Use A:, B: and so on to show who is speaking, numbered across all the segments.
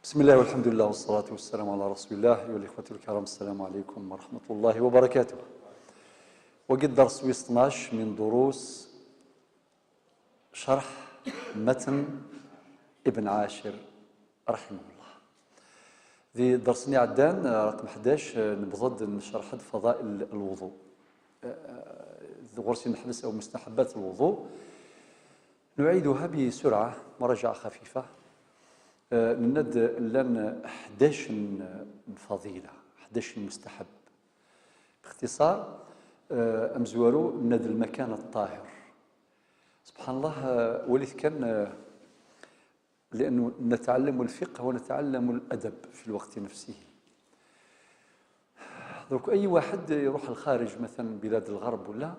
A: بسم الله والحمد لله والصلاة والسلام على رسول الله. أيها الإخوة الكرام، السلام عليكم ورحمة الله وبركاته. وقد درس 12 من دروس شرح متن ابن عاشر رحمه الله. ذي درسني عدان رقم 11 نبضد نشرح فضائل الوضوء، غرسي نحبس أو مستحبات الوضوء. نعيدها بسرعة، مراجعة خفيفة. ند لن 11 فضيلة، 11 مستحب. باختصار أمزوارو ند المكان الطاهر. سبحان الله، وليث كان لأنه نتعلم الفقه ونتعلم الأدب في الوقت نفسه. درك أي واحد يروح الخارج مثلا بلاد الغرب ولا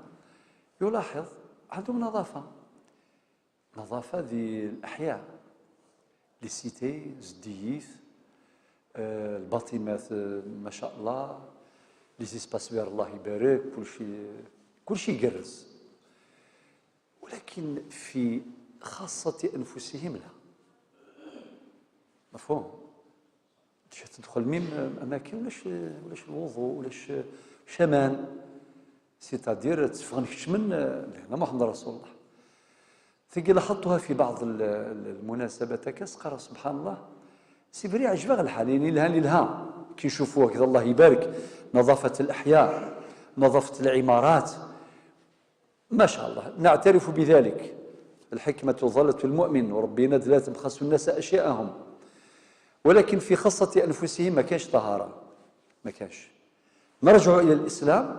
A: يلاحظ عندهم نظافة، نظافة ذي الأحياء، les cités زدييث، الباطمات ما شاء الله، les espaces verts الله يبارك، كل شيء كل شيء يقرز. ولكن في خاصة أنفسهم لا مفهوم. تدخل même أماكن ولاش الوضوء ولاش شمان، c'est-à-dire تفغن من لهنا محمد رسول الله. ثقي لاحظتها في بعض المناسبات كسقرا سبحان الله، c'est vrai عجبها الحال، يعني لها لها كي يشوفوها كذا الله يبارك، نظافة الأحياء، نظافة العمارات، ما شاء الله، نعترف بذلك. الحكمة ضالة المؤمن، وربنا لا تبخسوا الناس أشياءهم، ولكن في خاصة أنفسهم ما كانش طهارة، ما كانش. نرجع إلى الإسلام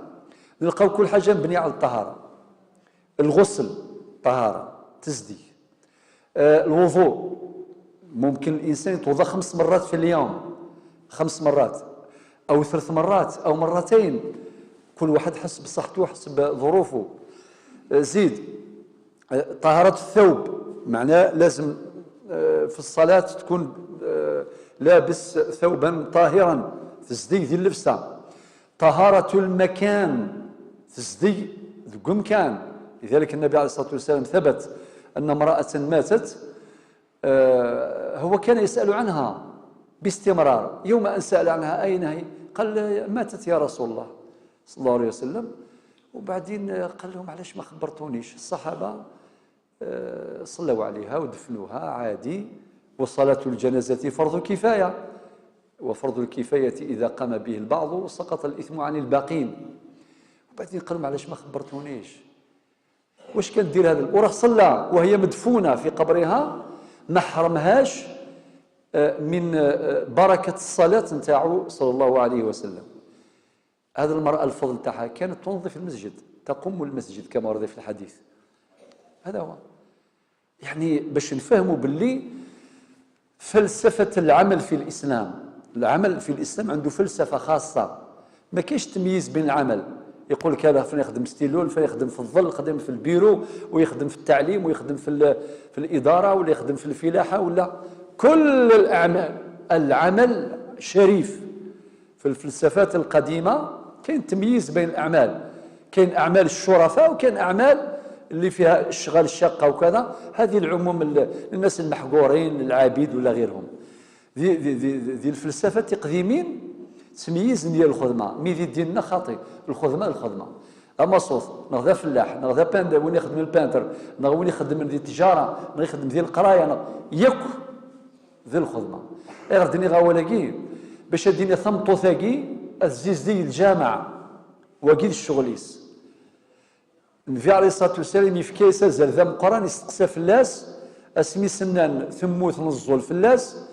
A: نلقاو كل حاجة مبنية على الطهارة. الغسل طهارة تزدي، الوضوء ممكن الإنسان يتوضأ 5 مرات في اليوم، 5 مرات أو 3 مرات أو مرتين، كل واحد حسب صحته حسب ظروفه. زيد طهارة الثوب، معناه لازم في الصلاة تكون لابس ثوبا طاهرا، تزدي ذي اللبسة. طهارة المكان تزدي ذو مكان، لذلك النبي عليه الصلاة والسلام ثبت أن امرأة ماتت، هو كان يسأل عنها باستمرار. يوم أن سأل عنها أين هي؟ قال ماتت يا رسول الله صلى الله عليه وسلم. وبعدين قال لهم علاش ما خبرتونيش؟ الصحابة صلوا عليها ودفنوها عادي، وصلاة الجنازة فرض كفاية، وفرض الكفاية إذا قام به البعض سقط الإثم عن الباقين. وبعدين قال لهم علاش ما خبرتونيش؟ واش كندير هذا؟ وراه صلى وهي مدفونة في قبرها، ما حرمهاش من بركة الصلاة نتاعو صلى الله عليه وسلم. هذا المرأة الفضل تاعها كانت تنظف المسجد، تقوم المسجد كما ورد في الحديث. هذا هو، يعني باش نفهموا باللي فلسفة العمل في الإسلام، العمل في الإسلام عنده فلسفة خاصة، ما كاينش تمييز بين العمل. يقول لك هذا فلان يخدم ستيلو، فلان يخدم في الظل، يخدم في البيرو، ويخدم في التعليم، ويخدم في الإدارة، ولا يخدم في الفلاحة، ولا كل الأعمال. العمل شريف. في الفلسفات القديمة كاين تمييز بين الأعمال، كاين أعمال الشرفاء وكاين أعمال اللي فيها الشغال الشاقة وكذا، هذه العموم الناس المحقورين العبيد ولا غيرهم. ذي ذي ذي, ذي الفلسفة تقديمين تمييز ديال الخدمة، mais ذي ديالنا خاطئ. الخدمة الخدمة أما صوت نغذا فلاح، نغذا peintre، وين يخدم ال peintre، نغ وين يخدم ذي التجارة، نغ يخدم ذي القراية، ياك ذي الخدمة. غير دني غاولاكي باش ديني ثمطو ثاقي الزيز دي الجامع وكيد الشغليس. النبي عليه الصلاة والسلام يفكي سازال ذا مقران يستقسى فلاس اسمي سنان ثموت نزول فلاس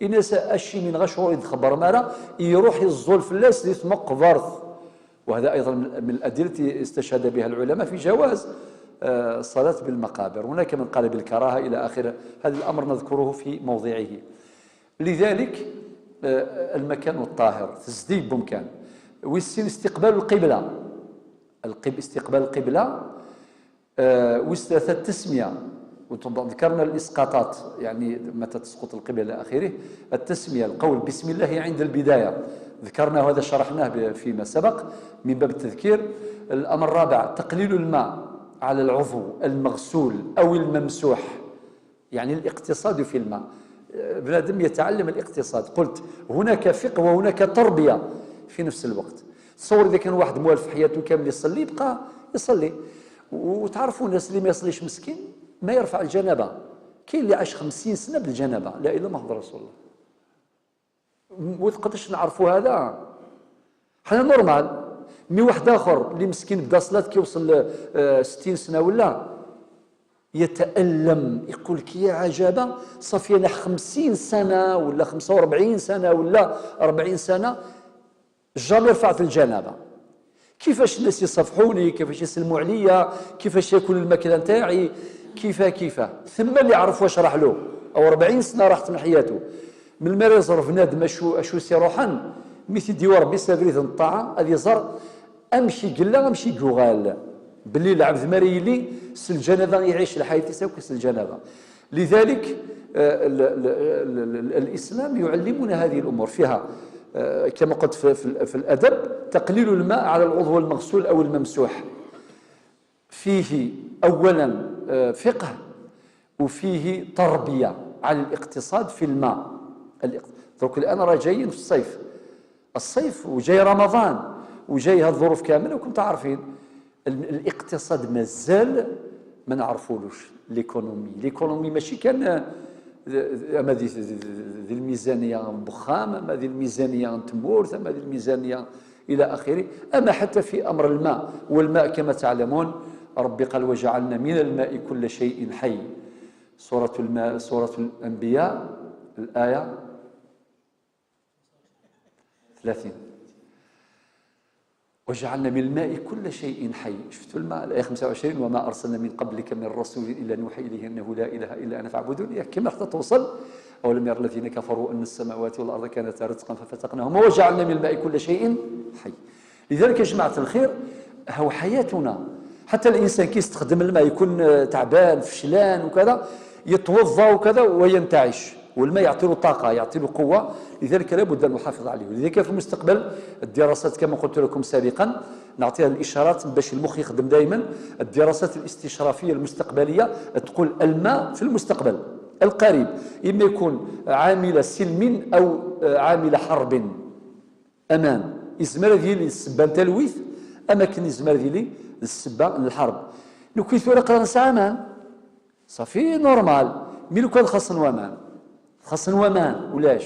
A: إناس أشي من غشور يتخبر مارا يروح يزول فلاس ذي مقبرث. وهذا أيضا من الأدلة التي استشهد بها العلماء في جواز الصلاة بالمقابر. هناك من قال بالكراهة إلى آخره، هذا الأمر نذكره في موضعه. لذلك المكان الطاهر تزديد بمكان. والسين استقبال القبلة، استقبال القبلة. والثلاثة التسمية، وذكرنا الإسقاطات يعني متى تسقط القبلة إلى آخره. التسمية القول بسم الله عند البداية، ذكرنا وهذا شرحناه فيما سبق من باب التذكير. الأمر الرابع تقليل الماء على العضو المغسول أو الممسوح، يعني الاقتصاد في الماء. بنادم يتعلم الاقتصاد. قلت هناك فقه وهناك تربيه في نفس الوقت. تصور اذا كان واحد موالف في حياته كامل يصلي، يبقى يصلي. وتعرفوا الناس اللي ما يصليش مسكين ما يرفع الجنابة. كاين اللي عاش 50 سنة بالجنابه، لا اله الا محمد رسول الله. وتقدرش نعرفوا هذا حنا normal، mais واحد اخر اللي مسكين بدا صلاة كيوصل 60 سنة ولا يتألم، يقول لك يا عجبة، صافي انا 50 سنة ولا 45 سنة ولا 40 سنة jamais رفعت الجنابة. كيفاش الناس يصفحوني، كيفاش يسلموا عليا، كيفاش ياكلوا الماكلة نتاعي، كيفاه كيفاه. ثم اللي عرف واش راح له، او 40 سنة راحت من حياته. من المرة يزر بنادم اشو سي روحان ميثي ديو ربي سافريت الطاعة هذه يزر امشي قلا امشي كوغال باللي العبد مريلي الجنابة يعيش الحياة يساوي الجنابة. لذلك الاسلام يعلمنا هذه الامور. فيها كما قلت في الادب تقليل الماء على العضو المغسول او الممسوح. فيه اولا فقه، وفيه تربيه على الاقتصاد في الماء. درك الان راه جايين في الصيف، الصيف وجاي رمضان وجاي هالظروف كاملة، وكنتم عارفين الاقتصاد مازال ما نعرفولوش. l'économie ماشي كان اما دي الميزانية بخام، اما دي الميزانية تمورث، اما دي الميزانية الى اخره، اما حتى في امر الماء. والماء كما تعلمون ربي قال وجعلنا من الماء كل شيء حي، سورة الماء، سورة الانبياء الايه 30. وجعلنا من الماء كل شيء حي. شفتوا الماء الآية 25، وما أرسلنا من قبلك من رسول إلا نوحي إليه أنه لا إله إلا أنا فاعبدون. كما حتى توصل أولم يرى الذين كفروا أن السماوات والأرض كانتا رتقا ففتقناهما وجعلنا من الماء كل شيء حي. لذلك يا جماعة الخير هو حياتنا. حتى الإنسان كي يستخدم الماء يكون تعبان فشلان وكذا، يتوضأ وكذا وينتعش، والماء يعطي له طاقة، يعطي له قوة. لذلك لابد أن نحافظ عليه. لذلك في المستقبل الدراسات كما قلت لكم سابقا نعطيها الإشارات باش المخ يخدم دائما. الدراسات الاستشرافية المستقبلية تقول الماء في المستقبل القريب إما يكون عامل سلم أو عامل حرب. أمان يزمر ديالي السبان تلويث، أما كان يزمر ديالي السبان الحرب. لو كي ثورة قرن ساعة أمان صافي normal، mais لو كان خاص وامان، خاص وامان ولاش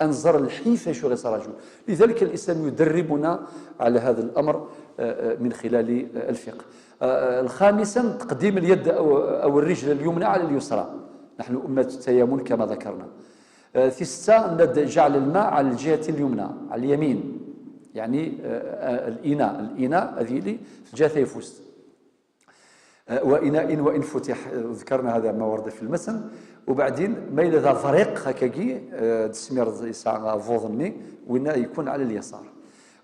A: انظر الحيفه شو غيصراجو. لذلك الاسلام يدربنا على هذا الامر من خلال الفقه. الخامسا تقديم اليد او الرجل اليمنى على اليسرى، نحن امه التيامن كما ذكرنا. في ستة جعل الماء على الجهة اليمنى على اليمين، يعني الاناء هذه اللي في الجهة يفوز. وإناء وإن فتح، ذكرنا هذا ما ورد في المتن. وبعدين ما إلى ذا فريق هكاكي دسمير يسعى فوضني وإن يكون على اليسار.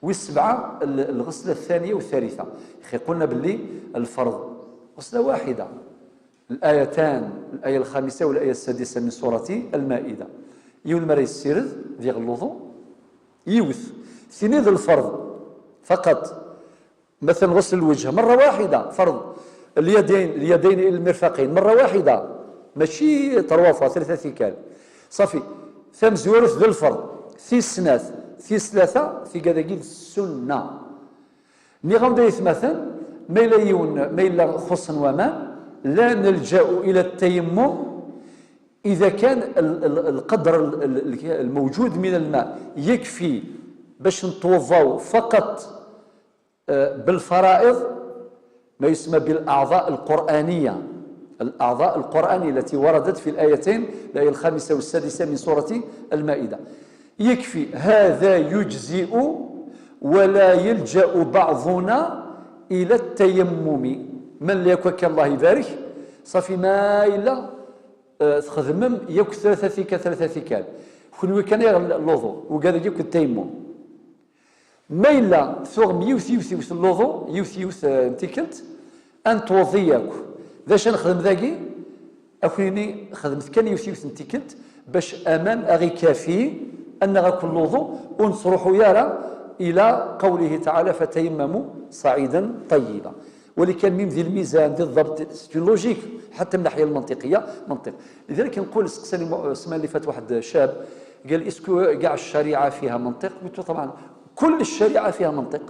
A: والسبعة الغسلة الثانية والثالثة. أخي قلنا باللي الفرض غسلة واحدة. الآيتان الآية الخامسة والآية السادسة من سورة المائدة. يون مري السيرد ذي غلوظو يوث سنيد الفرض فقط. مثلا غسل الوجه مرة واحدة فرض، اليدين الى المرفقين مرة واحدة، ماشي طروافه ثلاثة ثقال صافي. ثم زوارث ذو الفرض في سنات في ثلاثة في كذا السنة. ني غندير مثلا ما الا يون ما الا خص وما لا نلجا الى التيمم اذا كان القدر الموجود من الماء يكفي باش نتوضاو فقط بالفرائض، ما يسمى بالأعضاء القرآنية، الأعضاء القرآنية التي وردت في الآيتين الآية الخامسة والسادسة من سورة المائدة. يكفي هذا يجزئ ولا يلجأ بعضنا إلى التيمم. من لا يكوك الله يبارك صافي ما إلا تخدمم يك ثلاثة ثيكا ثلاثة ثيكال كل كان اللوضو وقال يك التيمم. ما إلا ثوغ يوث يوث يوث اللوضو يوث يوث انتكلت أن توضياك. ذاش نخدم ذاكي أكوني خدمت كان يوث يوث انتكلت باش أمان أغي كافي أن غاكل اللوضو ونصرحو يارا إلى قوله تعالى فتيمموا صعيدا طيبا. ولكن même ذي الميزان ذي الضبط، c'est logique حتى من الناحية المنطقية منطق. لذلك نقول، سقساني السمانه اللي فات واحد شاب قال est-ce que كاع الشريعة فيها منطق؟ قلت له طبعا كل الشريعة فيها منطق،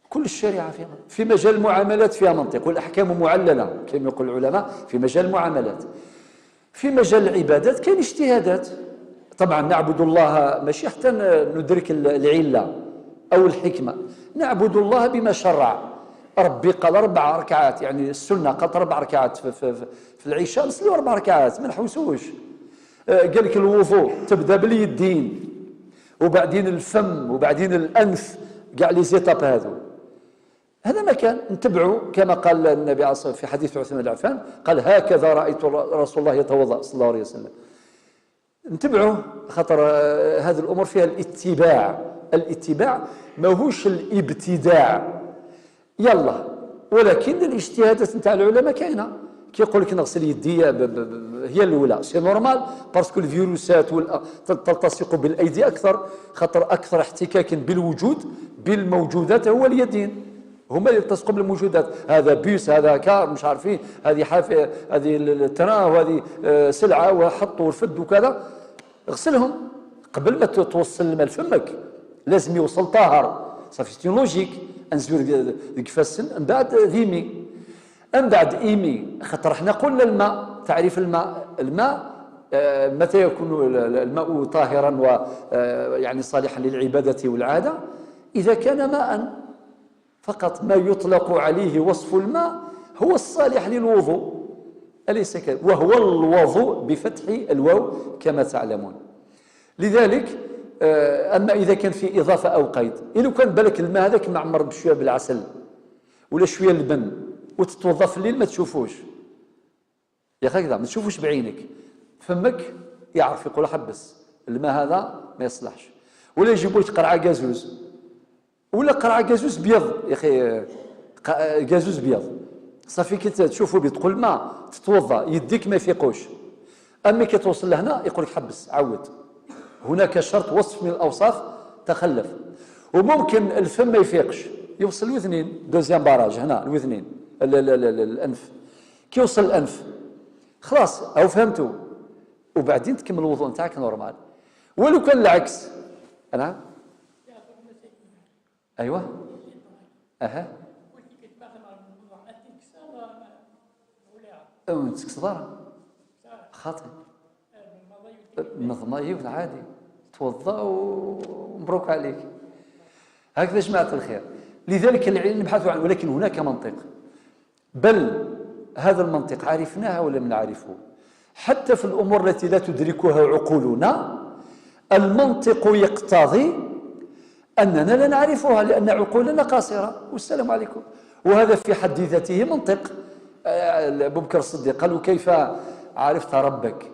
A: كل الشريعة فيها منطق. في مجال المعاملات فيها منطق، والاحكام معلله كما يقول العلماء في مجال المعاملات. في مجال العبادات كاين اجتهادات، طبعا نعبد الله ماشي حتى ندرك العلة او الحكمة، نعبد الله بما شرع. ربي قال 4 ركعات، يعني السنة قالت 4 ركعات في العشاء، نصليو 4 ركعات ما نحوسوش. قال لك الوضوء تبدا باليدين وبعدين الفم وبعدين الانف، كاع les étapes هذو. هذا ما كان نتبعه كما قال النبي عليه الصلاة والسلام في حديث عثمان بن عفان، قال هكذا رايت رسول الله يتوضا صلى الله عليه وسلم. نتبعه خاطر هذه الامور فيها الاتباع، الاتباع ماهوش الابتداع. يلا، ولكن الاجتهادات نتاع العلماء كاينه، كي يقول لك نغسل يدي هي الاولى، c'est normal parce que الفيروسات تلتصق بالايدي اكثر، خاطر اكثر احتكاك بالوجود بالموجودات هو اليدين، هما اللي يلتصقوا بالموجودات. هذا بيس، هذا car، مش عارفين، هذه حافة، هذه ال train، وهذه سلعه، وحطوا الفد وكذا. اغسلهم قبل ما توصل الماء لفمك، لازم يوصل طاهر. صافي c'est logique. انزور كفاسن من بعد ذيمي، من بعد ايمي، خاطر حنا قلنا الماء، تعريف الماء، الماء متى يكون الماء طاهرا و يعني صالحا للعبادة والعادة؟ إذا كان ماء فقط. ما يطلق عليه وصف الماء هو الصالح للوضوء، أليس كذلك؟ وهو الوضوء بفتح الواو كما تعلمون. لذلك أما إذا كان في إضافة أو قيد، إذا كان بالك الماء هذاك معمر بشوية بالعسل ولا شوية لبن وتتوضا في الليل ما تشوفوش، يا أخي هكذا ما تشوفوش بعينك، فمك يعرف يقول حبس الماء هذا ما يصلحش. ولا يجيبوا لك قرعة كازوز، ولا قرعة كازوز بيض، يا أخي كازوز بيض، صافي كي تشوفوا بيض تقول ما تتوضا يديك ما يفيقوش. أما كي توصل لهنا يقول لك حبس عود، هناك شرط وصف من الأوصاف تخلف. وممكن الفم ما يفيقش، يوصل الوذنين، deuxième barrage هنا الوذنين، الأنف، كي يوصل الأنف خلاص أو فهمتوا، وبعدين تكمل الوضوء نتاعك normal. ولو كان العكس، نعم أيوه أها تكسر خاطئ نظمي عادي، توضأ ومبروك عليك. هكذا جماعة الخير. لذلك العلم نبحث عنه، ولكن هناك منطق، بل هذا المنطق عرفناها ولم نعرفه. حتى في الأمور التي لا تدركها عقولنا المنطق يقتضي أننا لا نعرفها لأن عقولنا قاصرة، والسلام عليكم. وهذا في حد ذاته منطق. أبو بكر الصديق قالوا كيف عرفت ربك؟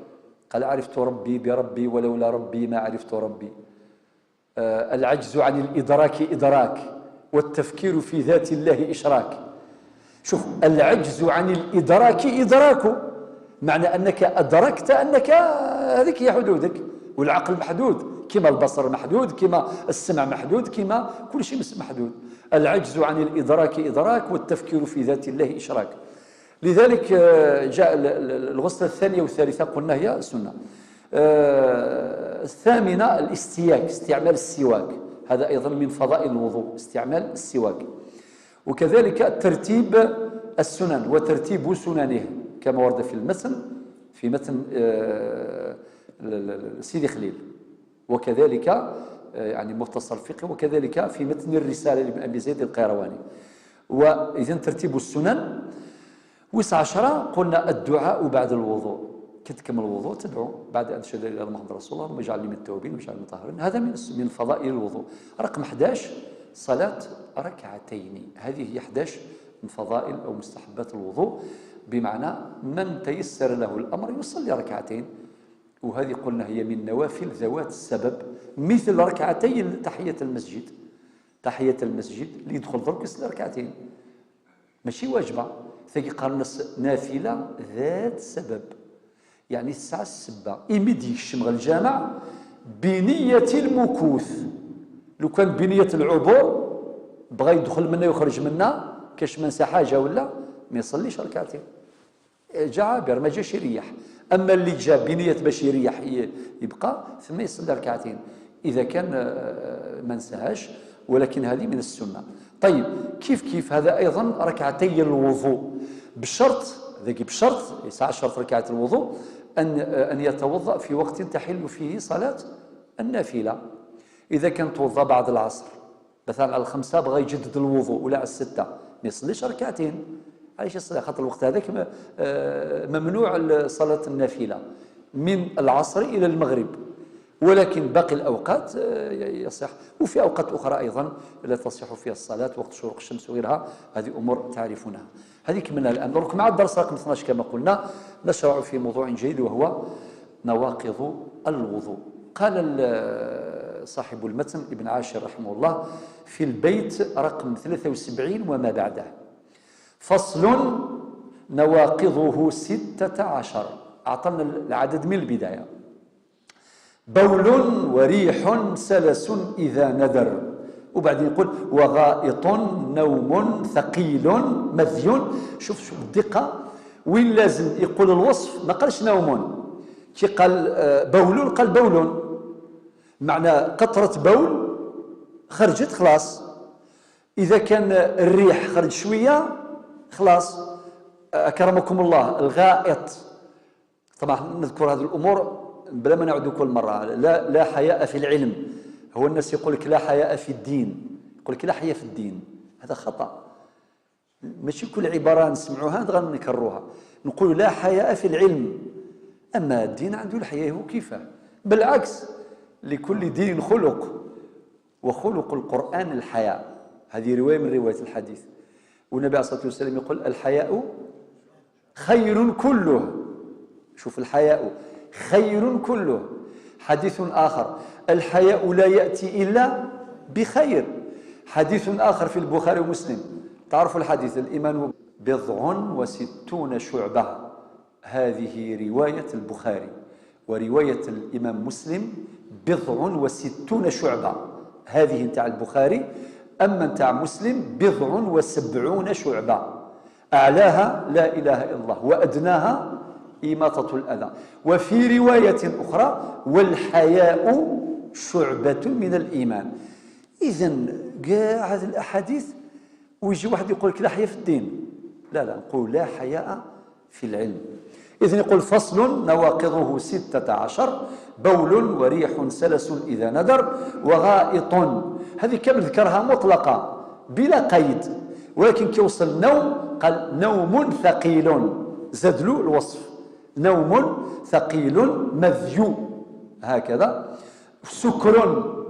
A: قال عرفت ربي بربي ولولا ربي ما عرفت ربي. العجز عن الإدراك إدراك، والتفكير في ذات الله إشراك. شوف، العجز عن الإدراك إدراك، معنى أنك أدركت أنك هذيك هي حدودك، والعقل محدود كما البصر محدود، كما السمع محدود، كما كل شيء محدود. العجز عن الإدراك إدراك، والتفكير في ذات الله إشراك. لذلك جاء الغسلة الثانية والثالثة قلنا هي السنة. الثامنة الاستياك، استعمال السواك، هذا أيضا من فضائل الوضوء، استعمال السواك. وكذلك ترتيب السنن وترتيب سننه كما ورد في المتن، في متن سيدي خليل، وكذلك يعني مختصر الفقه، وكذلك في متن الرسالة لابن أبي زيد القيرواني. وإذا ترتيب السنن. 19 قلنا الدعاء بعد الوضوء، كي تكمل الوضوء تدعو بعد أن تشهد إلى محمد رسول الله، واجعلني من التوابين واجعلني من المطهرين. هذا من فضائل الوضوء. رقم 11 صلاة ركعتين، هذه هي 11 من فضائل أو مستحبات الوضوء، بمعنى من تيسر له الأمر يصلي ركعتين، وهذه قلنا هي من نوافل ذوات السبب، مثل ركعتي تحية المسجد. تحية المسجد اللي يدخل درك يصلي ركعتين، ماشي واجبة، ثقي قال نافلة ذات سبب، يعني الساعة السبة يمد يشمغ الجامع بنية المكوث. لو كان بنية العبور بغى يدخل منا يخرج منا كاش ما نسى حاجة ولا ما يصليش ركعتين، جا عابر ما جاش يريح. اما اللي جا بنيه باش يريح يبقى ثم يصلي ركعتين اذا كان ما نساهاش، ولكن هذه من السنة. طيب كيف كيف هذا ايضا ركعتي الوضوء بشرط، ذاك بشرط يسعى شرط ركعة الوضوء ان يتوضا في وقت تحل فيه صلاة النافلة. اذا كان توضا بعد العصر مثلا على 5 بغى يجدد الوضوء ولا على 6 ما يصليش ركعتين. علاش يصلي؟ خاطر الوقت هذاك ممنوع صلاة النافلة من العصر الى المغرب، ولكن باقي الاوقات يصح. وفي اوقات اخرى ايضا لا تصح فيها الصلاة، وقت شروق الشمس وغيرها، هذه امور تعرفونها. هذه كملنا الان. درك مع الدرس رقم 12 كما قلنا نشرع في موضوع جديد وهو نواقض الوضوء. قال صاحب المتن ابن عاشر رحمه الله في البيت رقم 73 وما بعده: فصل نواقضه 16. أعطانا العدد من البداية: بول وريح سلس إذا ندر، وبعدين يقول وغائط نوم ثقيل مذي. شوف الدقة وين لازم يقول الوصف، ما قالش نوم، كي قال بول قال بول، معنى قطرة بول خرجت خلاص. إذا كان الريح خرج شوية خلاص، أكرمكم الله. الغائط، طبعا نذكر هذه الأمور بلا ما نعود كل مرة. لا حياء في العلم، هو الناس يقول لك لا حياء في الدين، يقول لك لا حياء في الدين، هذا خطأ. ماشي كل عبارة نسمعوها نكرروها، نقول لا حياء في العلم، أما الدين عنده الحياء هو كيفه. بالعكس، لكل دين خلق، وخلق القرآن الحياء. هذه رواية من رواية الحديث. والنبي عليه الصلاة والسلام يقول الحياء خير كله. شوف، الحياء خير كله. حديث آخر: الحياء لا يأتي إلا بخير. حديث آخر في البخاري ومسلم، تعرفوا الحديث: الإيمان 66 شعبة. هذه رواية البخاري، ورواية الإمام مسلم 66 شعبة، هذه نتاع البخاري. أما نتاع مسلم 70 شعبة، أعلاها لا إله إلا الله، وأدناها إماطة الأذى. وفي رواية أخرى: والحياء شعبة من الإيمان. إذن كاع هذه الأحاديث ويجي واحد يقول لك لا حياء في الدين، لا لا، نقول لا حياء في العلم. إذن يقول فصل نواقضه 16: بول وريح سلس إذا ندر وغائط. هذه كامل ذكرها مطلقة بلا قيد، ولكن كي وصل النوم قال نوم ثقيل، زاد له الوصف: نوم ثقيل مذيو هكذا. سكر،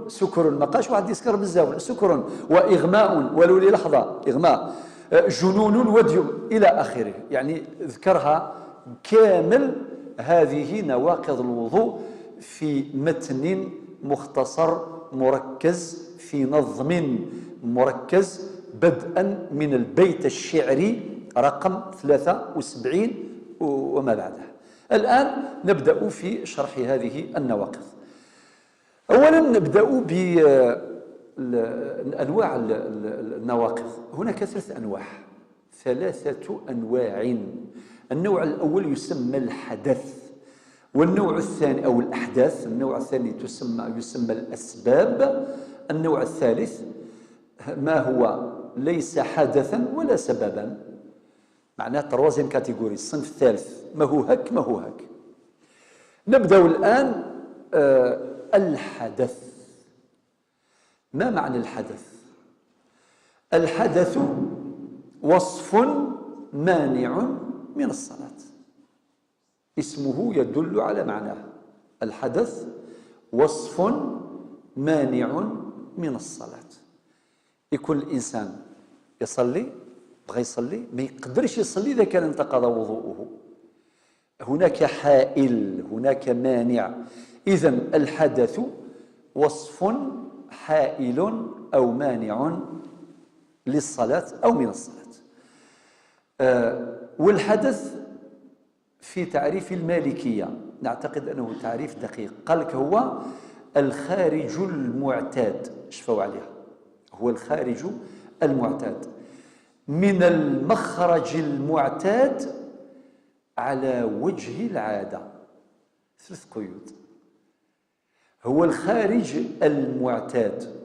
A: سكر ما قالش واحد يسكر بزاف، سكر وإغماء ولو للحظة إغماء، جنون وديو إلى آخره. يعني ذكرها كامل هذه نواقض الوضوء في متن مختصر مركز، في نظم مركز، بدءا من البيت الشعري رقم 73 وما بعده. الآن نبدأ في شرح هذه النواقض. أولا نبدأ بأنواع النواقض. هناك 3 أنواع، 3 أنواع. النوع الأول يسمى الحدث، والنوع الثاني أو الأحداث، النوع الثاني يسمى الأسباب، النوع الثالث ما هو ليس حدثا ولا سببا، معناه troisième catégorie، الصنف الثالث، ما هو هك ما هو هك. نبدأ الآن الحدث. ما معنى الحدث؟ الحدث وصف مانع من الصلاة، اسمه يدل على معناه. الحدث وصف مانع من الصلاة. يكون الإنسان يصلي، بغى يصلي، ما يقدرش يصلي إذا كان انتقض وضوءه، هناك حائل، هناك مانع. إذن الحدث وصف حائل أو مانع للصلاة أو من الصلاة. والحدث في تعريف المالكية نعتقد أنه تعريف دقيق، قال لك هو الخارج المعتاد، شفوا عليها، هو الخارج المعتاد من المخرج المعتاد على وجه العادة. ثلاث قيود. هو الخارج المعتاد،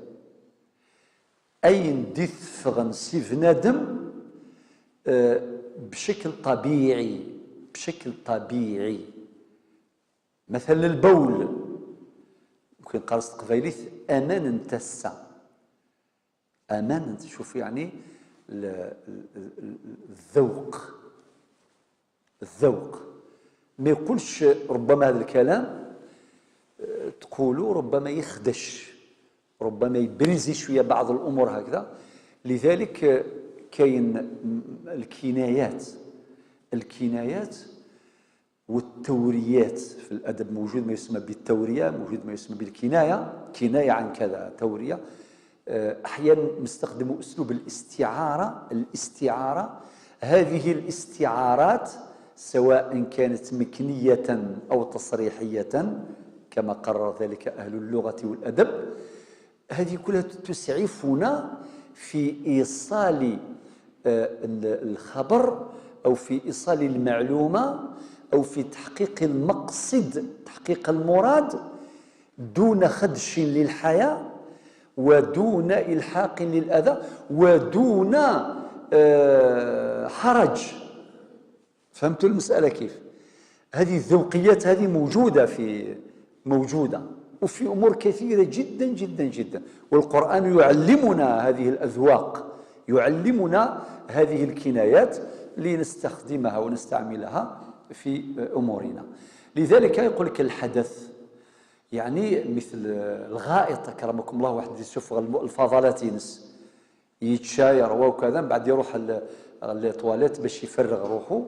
A: أين دثفغن سيف ندم بشكل طبيعي، بشكل طبيعي. مثلا البول، ممكن قارص قبيليث أمان انتسا، أمان شوف يعني الذوق، الذوق ما يقولش ربما هذا الكلام تقولوا ربما يخدش، ربما يبرزي شوية بعض الامور هكذا. لذلك كاين الكنايات، الكنايات والتوريات في الادب. موجود ما يسمى بالتوريه، موجود ما يسمى بالكناية، كناية عن كذا، توريه. احيانا نستخدم اسلوب الاستعارة. الاستعارة هذه الاستعارات سواء كانت مكنيه او تصريحيه كما قرر ذلك اهل اللغة والادب، هذه كلها تسعفنا في ايصال الخبر او في ايصال المعلومة او في تحقيق المقصد، تحقيق المراد، دون خدش للحياة ودون الحاق للاذى ودون حرج. فهمتوا المسالة كيف؟ هذه الذوقيات هذه موجودة في موجودة وفي امور كثيرة جدا جدا جدا، والقران يعلمنا هذه الاذواق، يعلمنا هذه الكنايات لنستخدمها ونستعملها في امورنا. لذلك يقول لك الحدث، يعني مثل الغائط اكرمكم الله، واحد يشوف الفضلات ينس يتشاير وكذا، من بعد يروح للطواليت باش يفرغ روحه،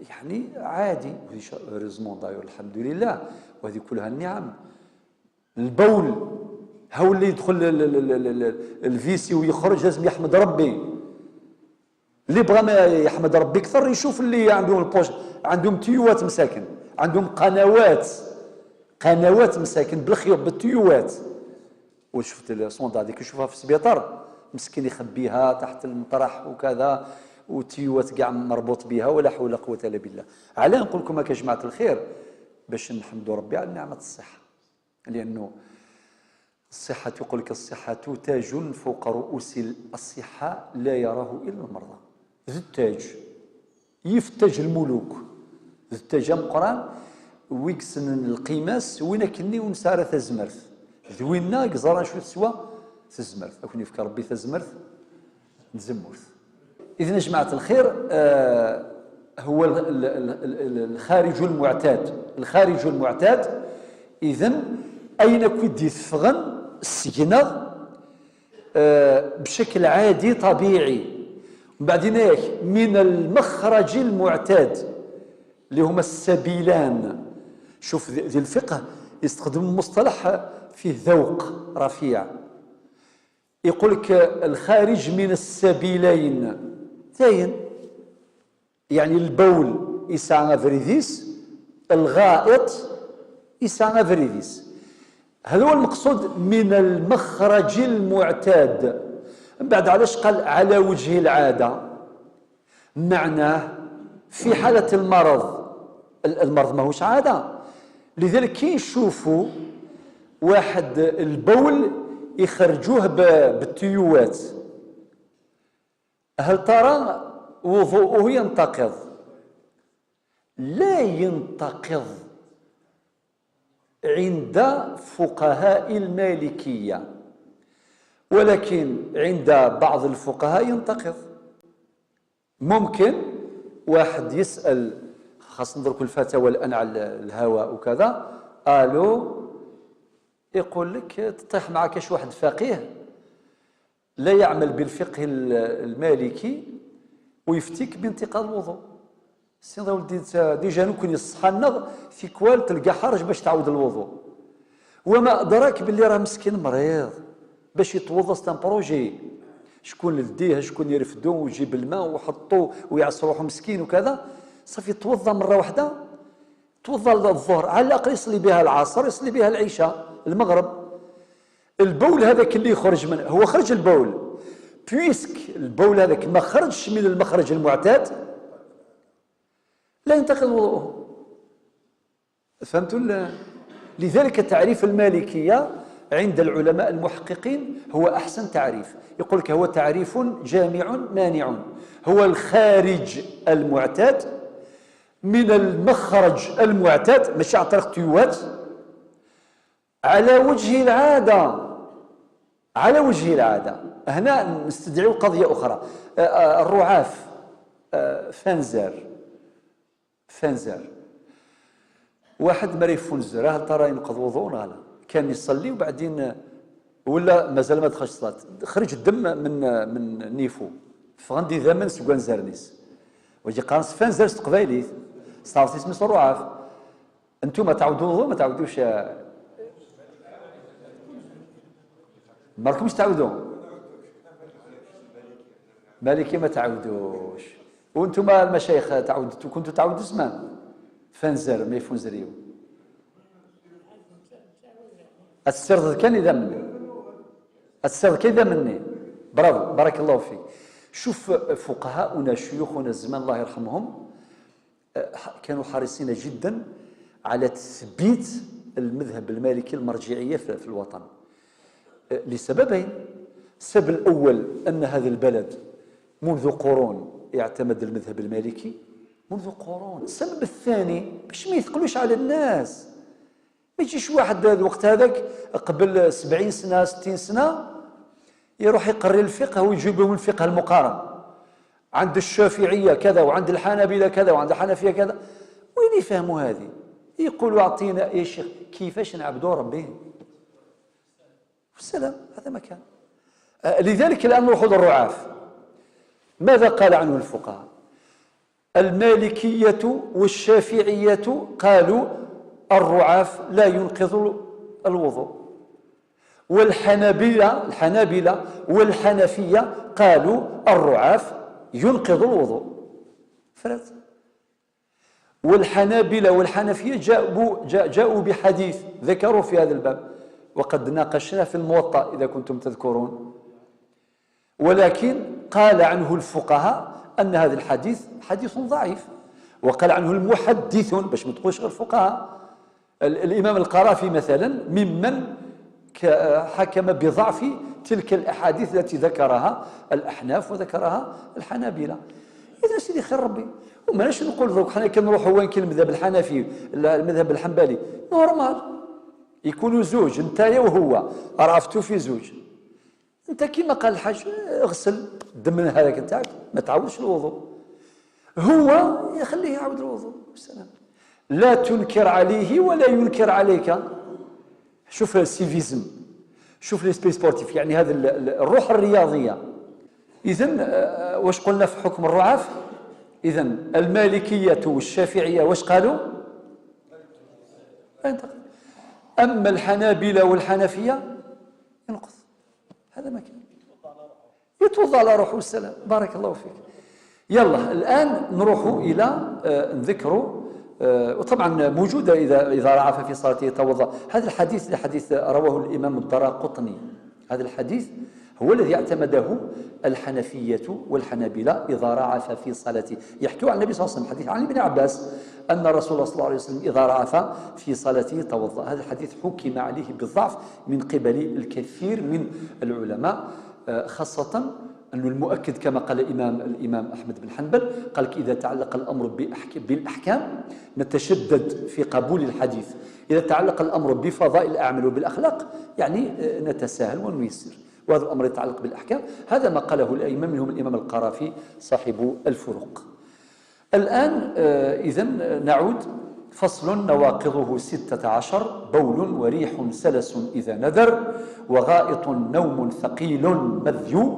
A: يعني عادي، heureusement d'ailleurs الحمد لله، وهذه كلها النعم. البول هو اللي يدخل ال WC ويخرج لازم يحمد ربي. اللي بغى ما يحمد ربي اكثر يشوف اللي عندهم ال bouche، عندهم تيوات مساكن، عندهم قنوات، قنوات مساكن بالخيوط بالتيوات. وشفت ال sonde هذيك يشوفها في السبيطار مسكين يخبيها تحت المطرح وكذا، وتيوات كاع مربوط بها، ولا حول ولا قوة الا بالله. علاه نقول لكم هكا جماعة الخير؟ باش نحمدوا ربي على نعمه الصحة، لانه الصحة يقول لك الصحة تاج فوق رؤوس الأصحاء لا يراه إلا المرضى. ذو التاج يفتج الملوك، ذو التاج مقران ويكسن القيماس وين كني ونسارة تزمرث ذوينا قزرا شو تسوى تزمرث أكون يفكر ربي تزمرث نزمرث. إذن جماعة الخير هو الخارج المعتاد، الخارج المعتاد. إذن أين كنت يثفغن السجنة بشكل عادي طبيعي، وبعدين ياك من المخرج المعتاد اللي هما السبيلان. شوف ذي الفقه يستخدم مصطلح فيه ذوق رفيع، يقول لك الخارج من السبيلين ثاين، يعني البول يسعى فريديس، الغائط يسعى فريديس. هذا هو المقصود من المخرج المعتاد. من بعد علاش قال على وجه العادة؟ معناه في حالة المرض، المرض ماهوش عادة. لذلك كي نشوفوا واحد البول يخرجوه بالتيوات، هل ترى وضوءه ينتقض؟ لا ينتقض عند فقهاء المالكية، ولكن عند بعض الفقهاء ينتقض. ممكن واحد يسأل، خاصة ندرك الفتاوى الآن على الهواء وكذا، قالوا يقول لك تطيح معك شي واحد فقيه لا يعمل بالفقه المالكي ويفتيك بانتقاض الوضوء. سي ولدي déjà نكون يصحى في كوال تلقى حرج باش تعاود الوضوء، وما ادراك باللي راه مسكين مريض باش يتوضا. c'est un projet، شكون لديه، شكون يرفدو ويجيب الماء ويحطو ويعصر روحو مسكين وكذا. صافي توضا مرة واحدة، توضا الظهر على الاقل يصلي بها العصر، يصلي بها العشاء، المغرب. البول هذاك اللي يخرج منه، هو خرج البول puisque البول هذاك ما خرجش من المخرج المعتاد لا ينتقض وضوءه. فهمتوا؟ لذلك تعريف المالكية عند العلماء المحققين هو أحسن تعريف. يقول لك هو تعريف جامع مانع، هو الخارج المعتاد من المخرج المعتاد، ماشي عن طريق tuyau، على وجه العادة. على وجه العادة. هنا نستدعي قضية أخرى، الرعاف، فانزر، فانزر، واحد مري فنزر، هل ترى ينقض وضوء ولا لا؟ كان يصلي وبعدين ولا مازال ما دخلش الصلاة، خرج الدم من نيفو، فغندي ذمن سكان زرنيس، ويجي قانص فانزر ستقبايليت، صارت اسمه الرعاف. انتم تعودوا الوضوء ما تعودوش؟ ما راكمش تعودوا؟ مالكي ما تعودوش، وانتم المشايخ تعودتوا، كنتوا تعودوا زمان فانزر ما يفنزريو. السرد كان إذا مني، السرد كان إذا مني. برافو، بارك الله فيك. شوف فقهاؤنا شيوخنا الزمان الله يرحمهم كانوا حريصين جدا على تثبيت المذهب المالكي المرجعية في الوطن، لسببين. السبب الأول أن هذا البلد منذ قرون يعتمد المذهب المالكي منذ قرون. السبب الثاني باش ما يثقلوش على الناس، ما يجيش واحد الوقت هذاك قبل 70 سنة 60 سنة يروح يقري الفقه ويجيب لهم الفقه المقارن، عند الشافعية كذا وعند الحنابلة كذا وعند الحنفية كذا. وين يفهموا هذه؟ يقولوا اعطينا يا شيخ كيفاش نعبدوا ربي والسلام. هذا ما كان. لذلك الآن نروحوا للرعاف. ماذا قال عنه الفقهاء؟ المالكية والشافعية قالوا الرعاف لا ينقض الوضوء، والحنابلة الحنابلة والحنفية قالوا الرعاف ينقض الوضوء. فرات. والحنابلة والحنفية جاءوا بحديث ذكروا في هذا الباب، وقد ناقشناه في الموطأ إذا كنتم تذكرون، ولكن قال عنه الفقهاء أن هذا الحديث حديث ضعيف، وقال عنه المحدثون باش ما تقولش غير الفقهاء. الإمام القرافي مثلا ممن حكم بضعف تلك الأحاديث التي ذكرها الأحناف وذكرها الحنابلة. إذا سيدي خير ربي، وماناش نقول دروك حنا كنروحوا وين كاين المذهب الحنفي المذهب الحنبلي normal يكونوا زوج، انت وهو عرفتوا في زوج، انت كيما قال الحاج اغسل الدم من هذاك نتاعك ما تعاودش الوضوء، هو يخليه يعاود الوضوء والسلام. لا تنكر عليه ولا ينكر عليك. شوف ال civisme، شوف l'esprit sportif، يعني هذا الروح الرياضية. اذا واش قلنا في حكم الرعاف؟ اذا المالكية والشافعية واش قالوا؟ اما الحنابلة والحنفية ينقض. هذا ما كان، يتوضا على روحه والسلام. بارك الله فيك. يلا الان نروحوا الى نذكروا، وطبعا موجودة اذا رعف في صلاته توضا. هذا الحديث حديث رواه الامام الدارقطني. هذا الحديث هو الذي اعتمده الحنفية والحنابلة اذا رعف في صلاته. يحكوا عن النبي صلى الله عليه وسلم حديث عن ابن عباس ان الرسول صلى الله عليه وسلم اذا رعف في صلاته توضا. هذا الحديث حكم عليه بالضعف من قبل الكثير من العلماء، خاصة أنه المؤكد كما قال الإمام أحمد بن حنبل، قال لك إذا تعلق الأمر بالأحكام نتشدد في قبول الحديث، إذا تعلق الأمر بفضائل الأعمال وبالأخلاق يعني نتساهل ونيسر، وهذا الأمر يتعلق بالأحكام. هذا ما قاله الأئمة، منهم الإمام القرافي صاحب الفروق. الآن إذا نعود. فصل نواقضه 16: بول وريح سلس إذا نذر، وغائط نوم ثقيل مذي،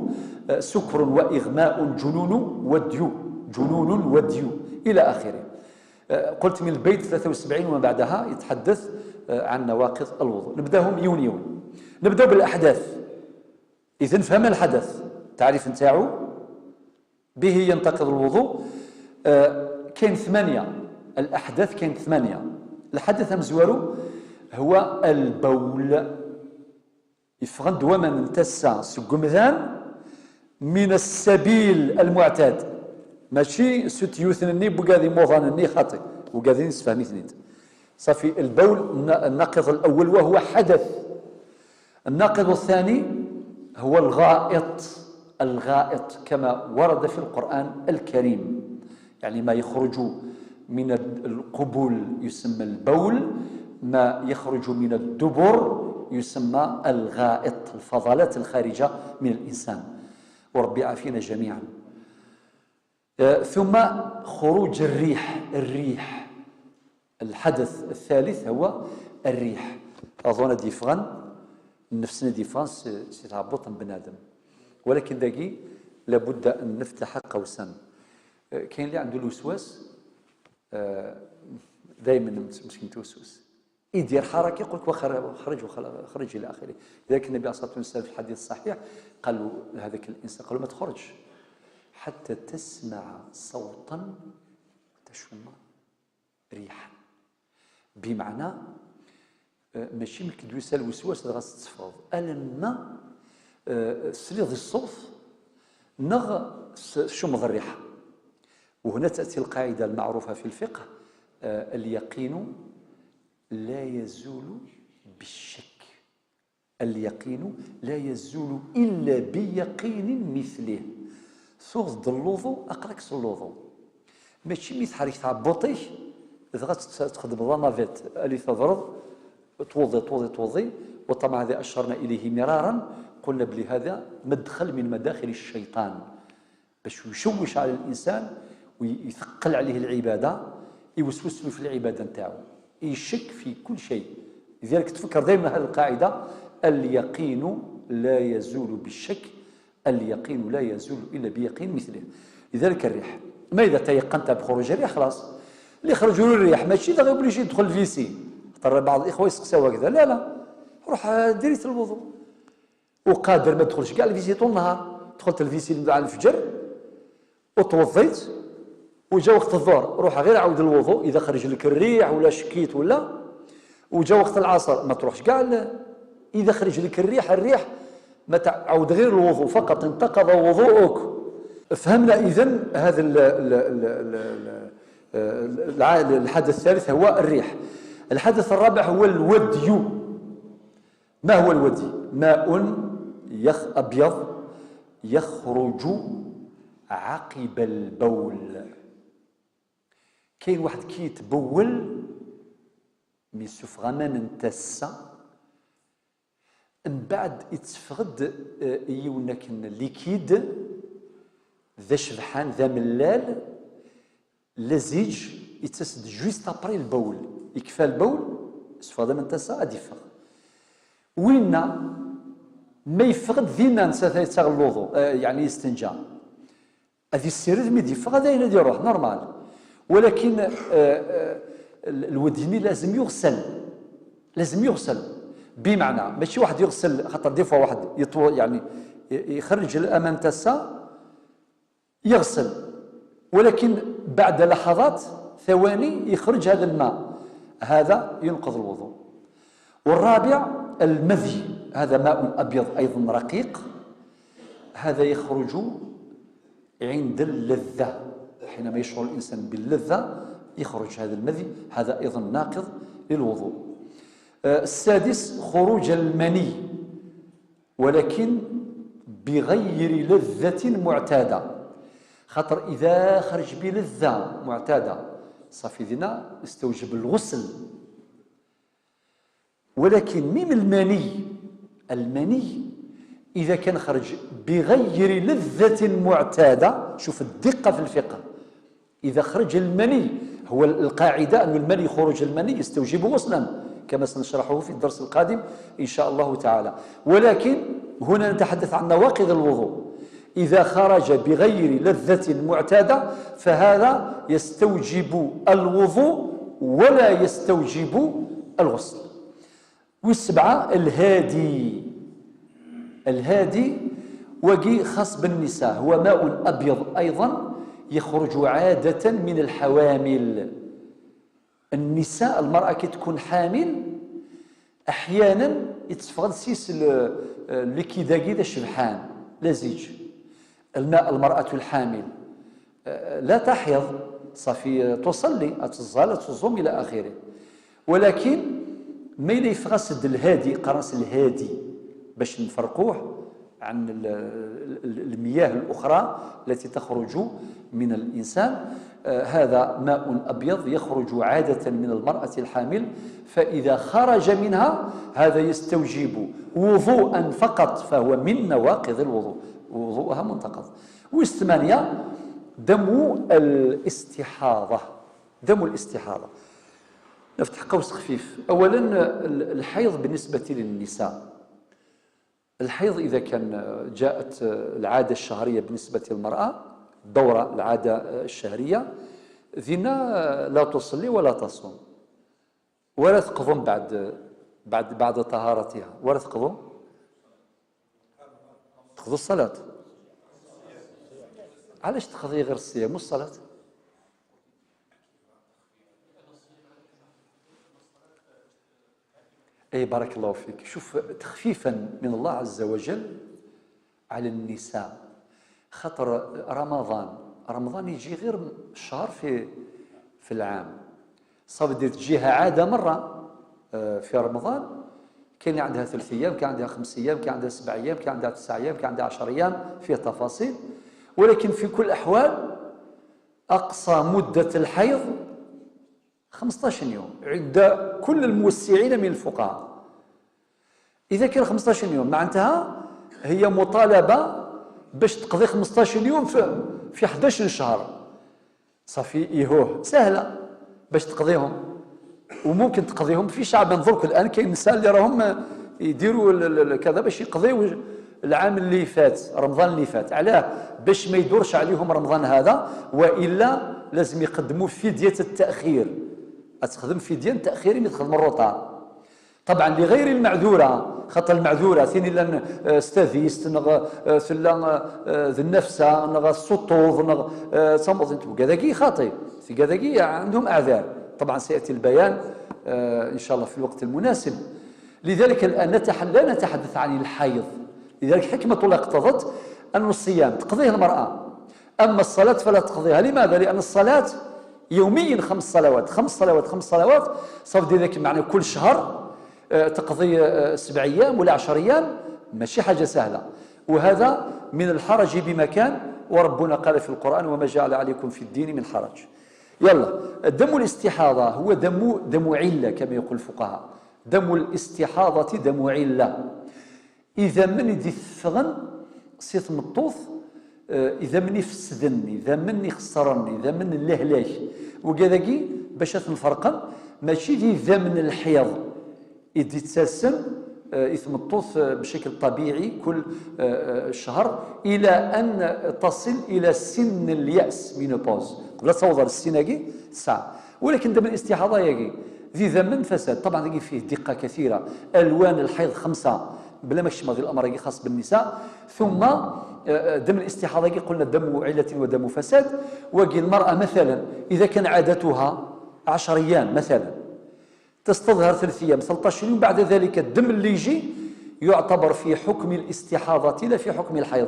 A: سكر وإغماء جنون وديو، جنون وديو إلى آخره. قلت من البيت 73 وما بعدها يتحدث عن نواقض الوضوء. نبداهم يون يون. نبدأ بالأحداث. إذن فهم الحدث، التعريف نتاعو به ينتقض الوضوء. كاين 8 الأحداث، كاين 8. الحدث مزوارو هو البول، يفغند ومن تسا سقمذان من السبيل المعتاد، ماشي ستيوثنني بوكاذي موضانني خاطئ وكاذي نسفهمي ثنيت. صافي البول الناقض الأول وهو حدث. الناقض الثاني هو الغائط، الغائط كما ورد في القرآن الكريم، يعني ما يخرج من القبول يسمى البول، ما يخرج من الدبر يسمى الغائط، الفضلات الخارجة من الإنسان، وربي يعافينا جميعا. ثم خروج الريح، الريح الحدث الثالث هو الريح. أظن ديفغن النفس ديفغن سيتعبط بنادم، ولكن داكي لابد أن نفتح قوسا. كاين اللي عنده الوسواس دائما مسكين توسوس، يدير حركة يقول لك خرج وخرج الى اخره. لذلك النبي عليه الصلاة والسلام في الحديث الصحيح قال له هذاك الانسان، قال له ما تخرج حتى تسمع صوتا تشم ريحا. بمعنى ماشي ملي كدويسا الوسواس غاس تفرض، ألما سليض الصوت نغ شمض الريحة. وهنا تأتي القاعدة المعروفة في الفقه، اليقين لا يزول بالشك، اليقين لا يزول إلا بيقين مثله. ثوغ اللوضو أقرك اللوضو، ماشي مي تحرك تعبطيك إذا تخدم la navette اللي تضرب توضي توضي توضي. وطبعا هذا أشرنا إليه مرارا، قلنا بلي هذا مدخل من مداخل الشيطان باش يشوش على الإنسان ويثقل عليه العبادة، يوسوس له في العبادة نتاعو، يشك في كل شيء. لذلك تفكر دائما هذه القاعدة، اليقين لا يزول بالشك، اليقين لا يزول إلا بيقين مثله. لذلك الريح، ما إذا تيقنت بخروج الريح خلاص، اللي خرجوا له الريح ماشي دغيا obligé يدخل ال WC. خاطر بعض الإخوة يسقساو هكذا، لا لا روح direct الوضوء، وقادر ما تدخلش كاع ال WC طول النهار. دخلت ال WC على الفجر وتوضيت وجا وقت الظهر روح غير عاود الوضوء اذا خرج لك الريح ولا شكيت ولا. وجا وقت العصر ما تروحش كاع اذا خرج لك الريح، الريح ما تعاود غير الوضوء فقط، انتقض وضوءك. فهمنا اذا هذا الحدث الثالث هو الريح. الحدث الرابع هو الودي. ما هو الودي؟ ماء أبيض يخرج عقب البول. كاين واحد كي يتبول مي سوفغامان نتاسا، من بعد يتفقد يونك liquide ذا شبحان ذا ملال لزيج يتسد juste après البول، يكفى البول سوفغامان نتاسا غادي يفقد. وين ما يفقد ذينا نسا يتساغ الوضوء يعني يستنجى هذه السيرد مي يفقد هذا يروح normal. ولكن الوديني لازم يغسل، لازم يغسل. بمعنى ماشي واحد يغسل، خاطر des fois واحد يطول يعني يخرج الأمان تاسا يغسل، ولكن بعد لحظات ثواني يخرج هذا الماء، هذا ينقض الوضوء. والرابع المذي، هذا ماء أبيض أيضا رقيق، هذا يخرج عند اللذة، حينما يشعر الإنسان باللذة يخرج هذا المذي، هذا أيضا ناقض للوضوء. السادس خروج المني، ولكن بغير لذة معتادة، خاطر إذا خرج بلذة معتادة صافي دينا استوجب الغسل. ولكن ميم المني، المني إذا كان خرج بغير لذة معتادة، شوف الدقة في الفقه، إذا خرج المني، هو القاعدة أن المني خروج المني يستوجب غسلا كما سنشرحه في الدرس القادم إن شاء الله تعالى. ولكن هنا نتحدث عن نواقض الوضوء، إذا خرج بغير لذة معتادة فهذا يستوجب الوضوء ولا يستوجب الغسل. والسبعة الهادي، الهادي وجي خاص بالنساء، هو ماء أبيض أيضا يخرج عادة من الحوامل. النساء المرأة كي تكون حامل أحيانا يتفقد سيس liquide ذا شبحان لزيج، الماء المرأة الحامل لا تحيض، صافي تصلي، أتزال، تصوم إلى آخره. ولكن ما يفغس الهادي، قرص الهادي باش نفرقوه عن المياه الأخرى التي تخرج من الإنسان. هذا ماء أبيض يخرج عادة من المرأة الحامل، فإذا خرج منها هذا يستوجب وضوءا فقط، فهو من نواقض الوضوء، وضوءها منتقض. والثمانية دم الاستحاضة. دم الاستحاضة نفتح قوس خفيف. أولا الحيض بالنسبة للنساء، الحيض إذا كان جاءت العادة الشهرية بالنسبة للمرأة، الدورة العادة الشهرية، ذينا لا تصلي ولا تصوم ولا تقضم بعد بعد بعد طهارتها، ولا تقضم، تقضوا الصلاة. علاش تقضي غير الصيام والصلاة؟ اي بارك الله فيك. شوف، تخفيفا من الله عز وجل على النساء، خاطر رمضان يجي غير شهر في العام، صافي دير تجيها عادة مرة في رمضان، كاين اللي عندها 3 ايام، كاين عندها 5 ايام، كاين عندها 7 ايام، كاين عندها 9 ايام، كاين عندها 10 ايام، فيه تفاصيل. ولكن في كل الاحوال اقصى مده الحيض 15 يوم عند كل الموسعين من الفقهاء. اذا كان 15 يوم معناتها هي مطالبه باش تقضي 15 يوم في 11 شهر، صافي يهوه سهلة باش تقضيهم، وممكن تقضيهم في شعبان. درك الان كاين نساء اللي راهم يديروا كذا باش يقضيو العام اللي فات، رمضان اللي فات. علاه؟ باش ما يدورش عليهم رمضان هذا، والا لازم يقدموا فدية التاخير. تخدم فدية تاخيري من تخدم ال retard. طبعا لغير المعذوره، خاطر المعذوره ثاني لان استاذيست نغ ثلا ذي النفسه نغ السطوض نغ تمض كذاكي خاطي في كذاكي عندهم اعذار. طبعا سياتي البيان ان شاء الله في الوقت المناسب. لذلك الان لا نتحدث عن الحيض. لذلك حكمه الله اقتضت ان الصيام تقضيه المراة، اما الصلاة فلا تقضيها. لماذا؟ لان الصلاة يوميا 5 صلوات، 5 صلوات، 5 صلوات، صافي ذلك معنى كل شهر تقضي 7 ايام ولا 10 ايام، ماشي حاجة سهلة، وهذا من الحرج بمكان. وربنا قال في القران: وما جعل عليكم في الدين من حرج. يلا، دم الاستحاضة هو دم عله كما يقول الفقهاء. دم الاستحاضة دم عله. اذا من يدثغن سيت مطوث، اذا من يفسدن، اذا من يخسرن، اذا من اللهلاك وكذاكي باش تنفرقن، ماشي ذا من الحيض يدي تساسن يتمطوث بشكل طبيعي كل شهر الى ان تصل الى سن الياس، ménopause، قبل توصل السناكي ساعة. ولكن دم الاستحاضة ياكي ذي ذم فساد. طبعا ذي فيه دقه كثيرة. الوان الحيض 5 بلا ما ماضي الامر خاص بالنساء. ثم دم الاستحاضة قلنا دم عله ودم فساد. وكي المراة مثلا اذا كان عادتها 10 ايام مثلا، تستظهر 3 ايام، 13 يوم، بعد ذلك الدم اللي يجي يعتبر في حكم الاستحاضة لا في حكم الحيض،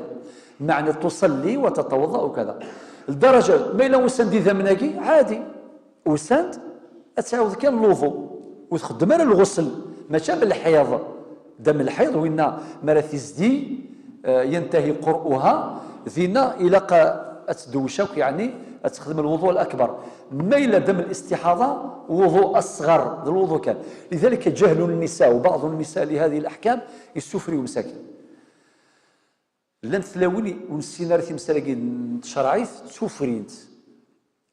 A: معنى تصلي وتتوضا وكذا. لدرجة ما الا وسند ذمناكي عادي، وسند تعاود كان الوضوء وتخدم على الغسل، ماشي بالحيض. دم الحيض وإن مراثيز دي ينتهي قرؤها ذينا الى اتدوشك، يعني تخدم الوضوء الاكبر. ما الى دم الاستحاضة وضوء اصغر الوضوء كان. لذلك جهل النساء وبعض النساء لهذه الاحكام يسفري مساكن. لن تلاوني ونسينا راه مسالكي تشرعيت تسفرينت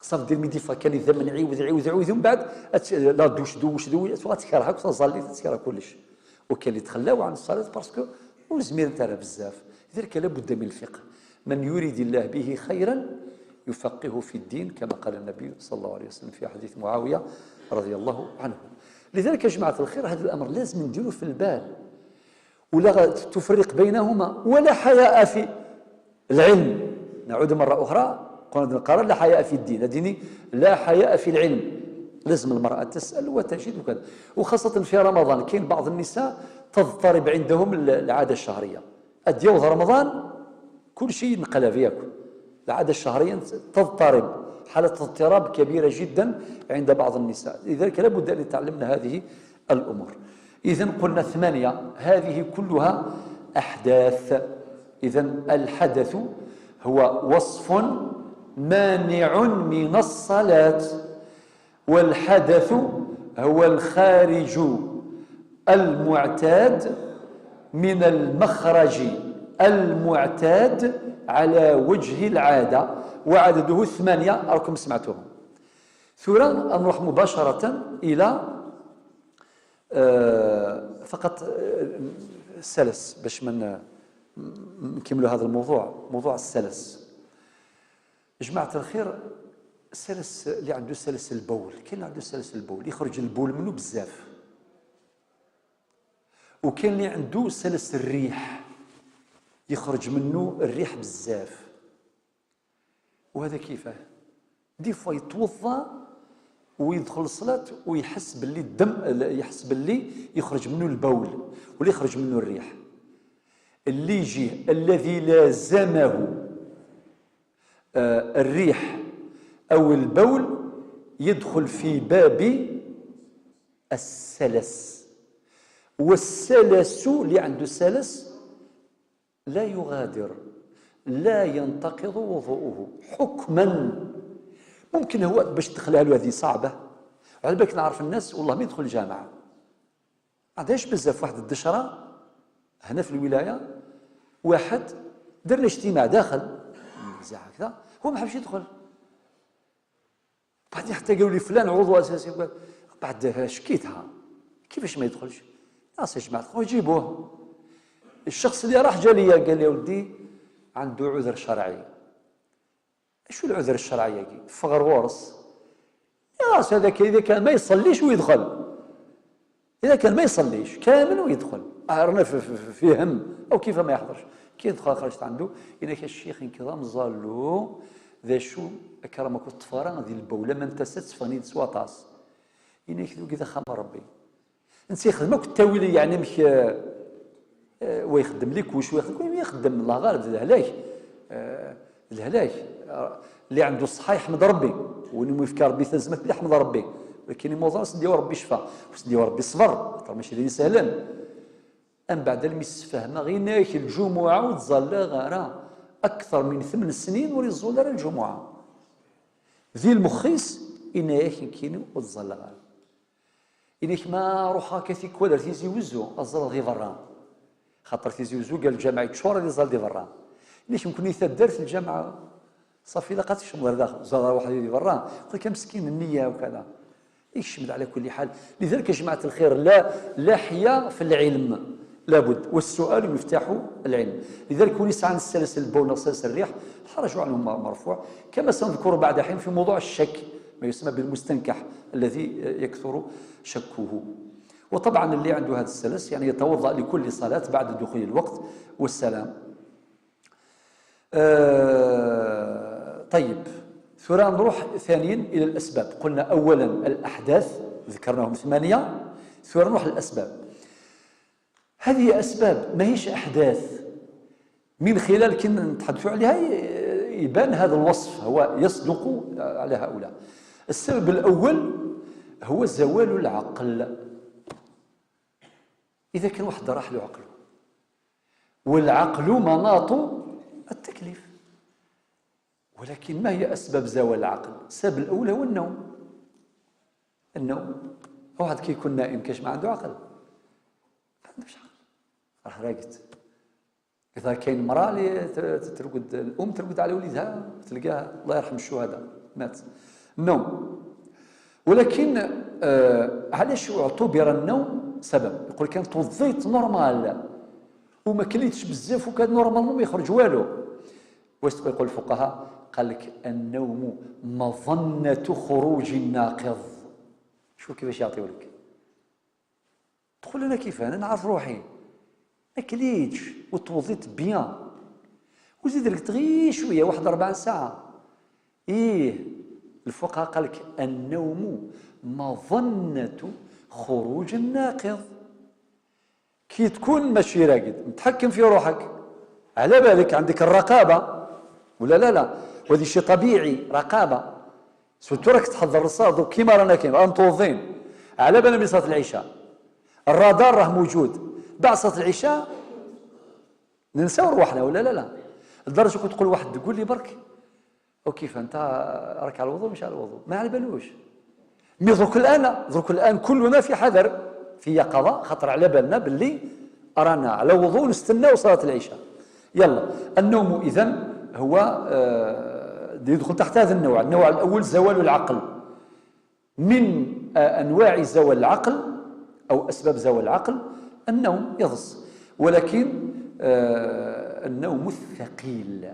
A: صافي دير ميدي كان اذا من عيوذ عيوذ عيوذ ومن بعد لا دوش دوش دوش تكره تصلي تكره كلش. وكان اللي تخلاو عن الصلاة parce que وزمير ترى بزاف. لذلك لابد من الفقه. من يريد الله به خيرا يفقهه في الدين، كما قال النبي صلى الله عليه وسلم في حديث معاوية رضي الله عنه. لذلك يا جماعة الخير هذا الأمر لازم نديره في البال، ولا تفرق بينهما، ولا حياء في العلم. نعود مرة أخرى، قلنا القرار لا حياء في الدين، ديني لا حياء في العلم. لازم المرأة تسأل وتجد وكذا، وخاصة في رمضان كاين بعض النساء تضطرب عندهم العادة الشهرية. أديوض رمضان كل شيء انقلب ياكل. العادة الشهرية تضطرب، حالة اضطراب كبيرة جدا عند بعض النساء، لذلك لابد أن يتعلمنا هذه الأمور. إذن قلنا 8، هذه كلها أحداث. إذن الحدث هو وصف مانع من الصلاة، والحدث هو الخارج المعتاد من المخرج المعتاد على وجه العادة، وعدده 8، راكم سمعتوهم. ثم نروح مباشرة إلى فقط السلس باش من نكملوا هذا الموضوع، موضوع السلس. جماعة الخير، السلس اللي عنده سلس البول، كاين اللي عنده سلس البول يخرج البول منه بزاف، وكاين اللي عنده سلس الريح يخرج منه الريح بزاف. وهذا كيفاه؟ des fois يتوضا ويدخل الصلاة ويحس باللي الدم، يحس باللي يخرج منه البول ولا يخرج منه الريح. اللي يجيه الذي لازمه الريح أو البول يدخل في باب السلس. والسلس اللي عنده سلس لا يغادر، لا ينتقض وضوءه حكما. ممكن هو باش تدخلها له هذه صعبة، على بالك نعرف الناس والله ما يدخل الجامعة، عندهاش بزاف. واحد الدشرة هنا في الولاية، واحد درنا اجتماع داخل هكذا، هو ما حبش يدخل. بعدين حتى قالوا لي فلان عضو اساسي، بعد شكيتها كيفاش ما يدخلش؟ ناس يا جماعة جيبوه. الشخص اللي راح جا لي قال لي ودي عنده عذر شرعي. شو العذر الشرعي؟ فغر ورص يا راس هذاك اذا كان ما يصليش ويدخل، اذا كان ما يصليش كامل ويدخل، رانا في هم او كيف ما يحضرش. كي يدخل خرجت عنده انك الشيخ انكظام زالو ذا شو اكرمك الطفاره ذي البوله ما انت ستفغني سوا طاس انك ذو كذا خمر ربي انت يخدمك التاويل، يعني مش ويخدم لك وش ويخدم يخدم الله غالب الهلاك. الهلاك اللي عنده الصحة يحمد ربي، واللي يفكر ربي تزمت يحمد ربي، ولكن الموضوع سدي ربي شفا وسدي ربي صبر، خاطر ماشي اللي سهلا. من بعد المس فهم غيناك الجمعة وتظل غارة أكثر من 8 سنين وريزول راه الجمعة ذي المخيس إناك كينو وتظل غارة إنك ما روحا كثي كوادر تيزي وزو أزل غي برا، خاطر تيزي وزو قال الجامعة تشور اللي زال دي برا، إنك ممكن يتدار في الجامعة صافي لقات شمر داخل زال واحد دي برا، قلت لك مسكين النية وكذا يشمل على كل حال. لذلك يا جماعة الخير لا حياء في العلم لابد، والسؤال مفتاح العلم. لذلك وليس عن السلس البول وسلس الريح الحرج عنه مرفوع، كما سنذكر بعد حين في موضوع الشك ما يسمى بالمستنكح الذي يكثر شكه. وطبعا اللي عنده هذا السلس يعني يتوضأ لكل صلاة بعد دخول الوقت والسلام. طيب ثم نروح ثانيا إلى الأسباب. قلنا أولا الأحداث ذكرناهم 8، ثم نروح للأسباب. هذه أسباب ماهيش أحداث، من خلال كنا نتحدث عليها يبان هذا الوصف هو يصدق على هؤلاء. السبب الأول هو زوال العقل. إذا كان واحد راح له عقله، والعقل مناط التكليف، ولكن ما هي أسباب زوال العقل؟ السبب الأول هو النوم. النوم، واحد كيكون نائم كاش ما عنده عقل، ما عندوش عقل، راه راقد. إذا كاين امرأة اللي ترقد، الأم ترقد على وليدها تلقاه الله يرحم الشهداء مات. النوم. ولكن علاش اعتبر النوم سبب؟ يقول كان توضيت normal وما كليتش بزاف وكان normalement ما يخرج والو. واش يقول الفقهاء؟ قال لك النوم مظنة خروج الناقض. شوف كيفاش يعطيو لك. تقول انا كيف انا نعرف روحي ما كليتش وتوضيت bien وزيد لك غير شوية واحد 4 ساعة. ايه الفقهاء قال لك النوم مظنة خروج الناقض. كي تكون ماشي راقد متحكم في روحك على بالك عندك الرقابة ولا لا؟ لا، وهذا شيء طبيعي، رقابه. surtout راك تحضر الصلاة كيما رانا كاين متوضين، على بالنا بصلاة العشاء، الرادار راه موجود. بعد صلاة العشاء ننساو رواحنا ولا لا؟ لا، لدرجة كنت تقول واحد تقول لي برك وكيف انت راك على الوضوء مش على الوضوء، ما على بالوش. mais درك الان كلنا في حذر، في يقظه، خاطر على بالنا باللي رانا على وضوء نستناو صلاة العشاء. يلا، النوم اذا هو يدخل تحت هذا النوع. النوع الاول زوال العقل. من انواع زوال العقل او اسباب زوال العقل النوم، يضص، ولكن النوم الثقيل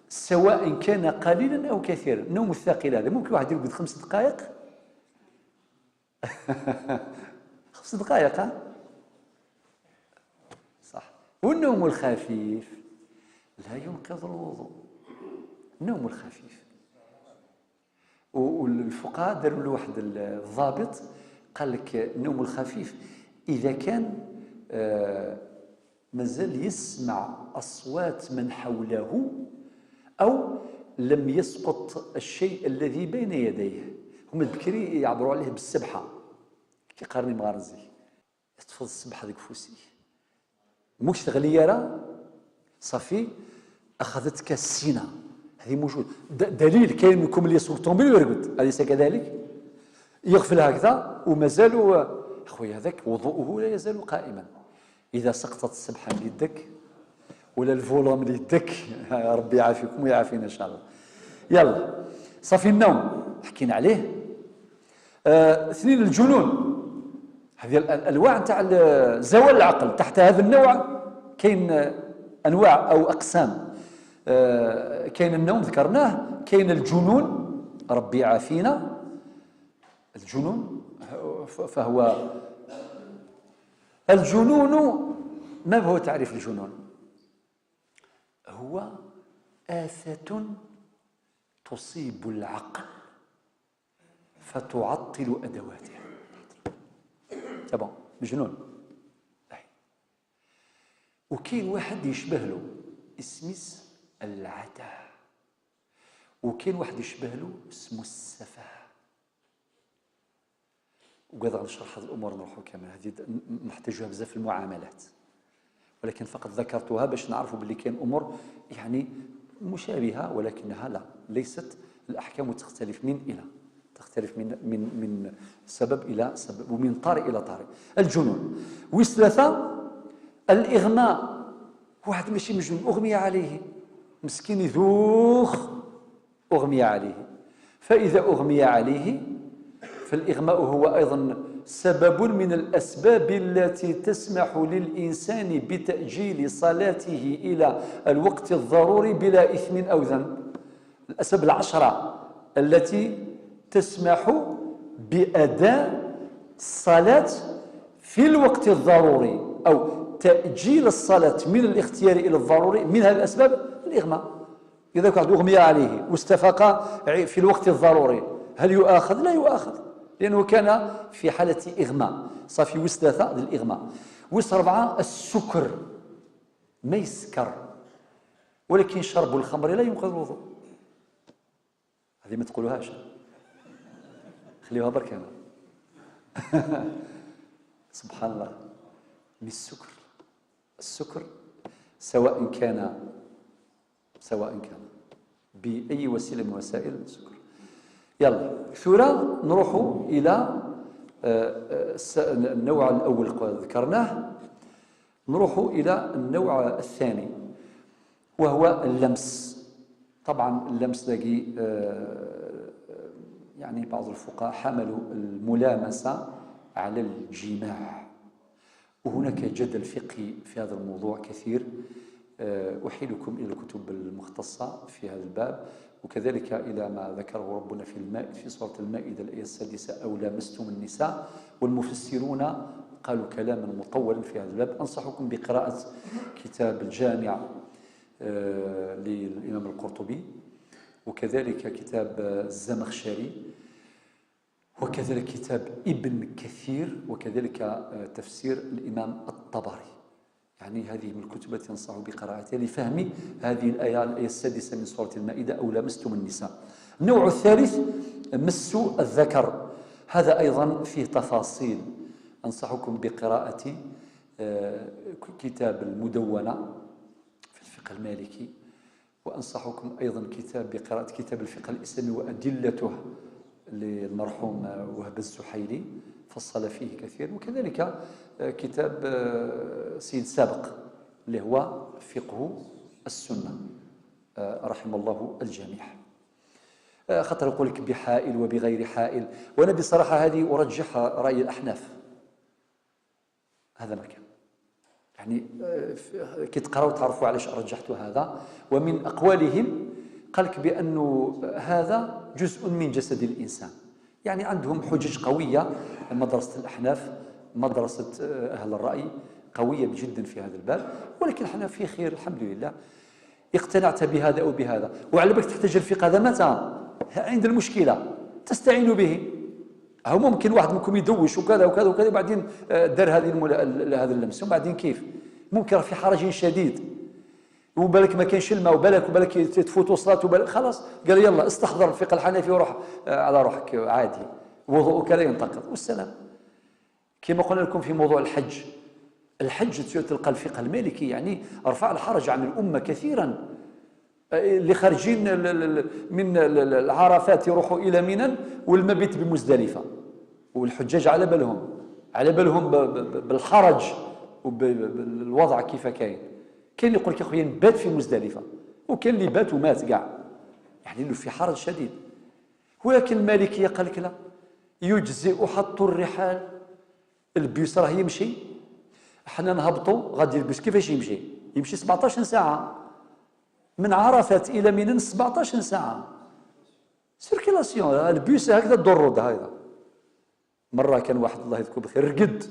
A: سواء كان قليلا او كثيرا. النوم الثقيل هذا ممكن واحد يرقد 5 دقائق 5 دقائق، ها صح. والنوم الخفيف لا ينقض الوضوء، النوم الخفيف. والفقهاء داروا له واحد الضابط، قال لك النوم الخفيف اذا كان مازال يسمع اصوات من حوله او لم يسقط الشيء الذي بين يديه. هم البكري يعبروا عليه بالسبحه، كي قارني مغارزي تفض السبحة ذيك فوسي مش تغليره صافي اخذتك السينة. هذه موجود دليل، كاين منكم اللي يسوق طوموبيل ويرقد، اليس كذلك؟ يغفل هكذا ومازال خويا هذاك وضوءه لا يزال قائما. اذا سقطت السبحة من يدك ولا ال volant من يدك، ربي يعافيكم ويعافينا ان شاء الله. يلا صافي، النوم حكينا عليه. اثنين الجنون، هذه الانواع نتاع زوال العقل. تحت هذا النوع كاين انواع او اقسام. كاين النوم ذكرناه، كاين الجنون ربي يعافينا. الجنون فهو الجنون، ما هو تعريف الجنون؟ هو آفة تصيب العقل فتعطل أدواته. تمام، مجنون. وكاين واحد يشبه له اسمه العته، وكاين واحد يشبه له اسمه السفه. وقادر نشرح هذه الامور نروحوا كامل، هذه نحتاجوها بزاف في المعاملات، ولكن فقط ذكرتها باش نعرفوا باللي كاين امور يعني مشابهة ولكنها لا، ليست. الاحكام تختلف من الى، تختلف من من من سبب الى سبب ومن طارئ الى طارئ. الجنون. وثلاثة الاغماء، واحد ماشي مجنون اغمي عليه، مسكين يذوخ اغمي عليه. فاذا اغمي عليه فالاغماء هو ايضا سبب من الاسباب التي تسمح للانسان بتاجيل صلاته الى الوقت الضروري بلا اثم او ذنب. الاسباب العشرة التي تسمح باداء الصلاة في الوقت الضروري او تاجيل الصلاة من الاختيار الى الضروري، من هذه الاسباب الاغماء. اذا كان اغمي عليه واستفاق في الوقت الضروري هل يؤاخذ؟ لا يؤاخذ، لأنه كان في حالة إغماء. صافي، وثلاثة الإغماء. وأربعة السكر، ما يسكر، ولكن شرب الخمر لا ينقض الوضوء. هذه ما تقولوهاش، خليوها برك أنا. سبحان الله. من السكر، السكر سواء كان بأي وسيلة من وسائل السكر. يلا ثورة نروح إلى النوع الأول ذكرناه، نروح إلى النوع الثاني وهو اللمس. طبعا اللمس تلاقي يعني بعض الفقهاء حملوا الملامسة على الجماع، وهناك جدل فقهي في هذا الموضوع كثير. أحيلكم إلى الكتب المختصة في هذا الباب، وكذلك إلى ما ذكره ربنا في الماء في سورة المائدة الآية 6، أو لامستم النساء. والمفسرون قالوا كلاما مطولا في هذا الباب. أنصحكم بقراءة كتاب الجامع للإمام القرطبي، وكذلك كتاب الزمخشري، وكذلك كتاب ابن كثير، وكذلك تفسير الإمام الطبري. يعني يعني هذه من الكتب التي أنصح بقراءتها لفهم هذه الآية، الآية السادسة من سورة المائدة: أو لامستم النساء. النوع الثالث مس الذكر، هذا أيضا فيه تفاصيل، أنصحكم بقراءة كتاب المدونة في الفقه المالكي، وأنصحكم أيضا بقراءة كتاب الفقه الإسلامي وأدلته للمرحوم وهب الزحيلي، فصل فيه كثير، وكذلك كتاب سيد سابق اللي هو فقه السنة، رحم الله الجميع. خاطر يقول لك بحائل وبغير حائل، وأنا بصراحة هذه أرجح رأي الأحناف. هذا مكان يعني كي تقراو تعرفوا علاش رجحت هذا. ومن أقوالهم قال لك بأنه هذا جزء من جسد الإنسان، يعني عندهم حجج قوية، مدرسة الأحناف مدرسة أهل الرأي قوية جدا في هذا الباب، ولكن احنا في خير الحمد لله. اقتنعت بهذا أو بهذا، وعلى بالك تحتاج الفقه هذا متى؟ عند المشكلة تستعين به. هو ممكن واحد منكم يدوش وكذا وكذا وكذا، وبعدين دار هذا اللمس، وبعدين كيف؟ ممكن في حرج شديد، وبالك ما كاينش الماء، وبالك تفوت صلاة، وبالك خلاص قال يلا استحضر الفقه الحنفي وروح على روحك عادي، وضوءك لا ينتقض والسلام. كما قلنا لكم في موضوع الحج، الحج تلقى الفقه المالكي يعني رفع الحرج عن الأمة كثيرا. اللي خارجين من العرفات يروحوا إلى منى والمبيت بمزدلفة، والحجاج على بالهم، على بالهم بالحرج وبالوضع كيف كاين. كاين اللي يقول لك يا خويا نبات في مزدلفة، وكاين اللي بات ومات كاع، يعني انه في حرج شديد. ولكن المالكية قال لك لا، يجزئ حط الرحال، البيس راه يمشي، حنا نهبطوا غادي البيس كيفاش يمشي؟ يمشي 17 ساعة من عرفات إلى منى، 17 ساعة circulation، ال bus هكذا الدرود هكذا. مرة كان واحد الله يذكره بخير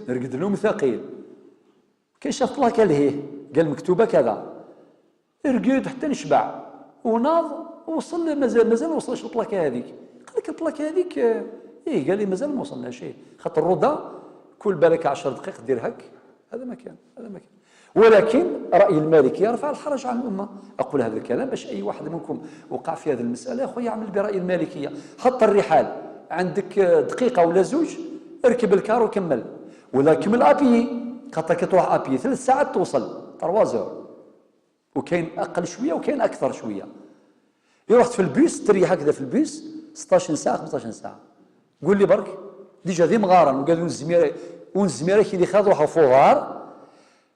A: رقد نوم ثقيل، كي شاف plaque لهيه قال مكتوبة كذا، رقد حتى نشبع وناض وصل، مازال ما وصلش ال plaque هذيك. قال لك ال plaque هذيك ايه؟ قال لي مازال ما وصلناش، خاطر الرضا كل بالك 10 دقائق دير هك، هذا ما كان، هذا ما كان. ولكن رأي المالكية رفع الحرج عن الأمة. أقول هذا الكلام باش أي واحد منكم وقع في هذه المسألة يا خويا يعمل برأي المالكية. حط الرحال عندك دقيقة ولا زوج، اركب ال car وكمل، ولا كمل à pied، خاطر كي تروح à pied 3 ساعات توصل 3 heures، وكاين أقل شوية وكاين أكثر شوية. رحت في البيس تريح هكذا في البيس 16 ساعة 15 ساعة، قول لي برك déjà ذي مغارا وقالوا ونزميرة كي اللي خاض روحه فوغار،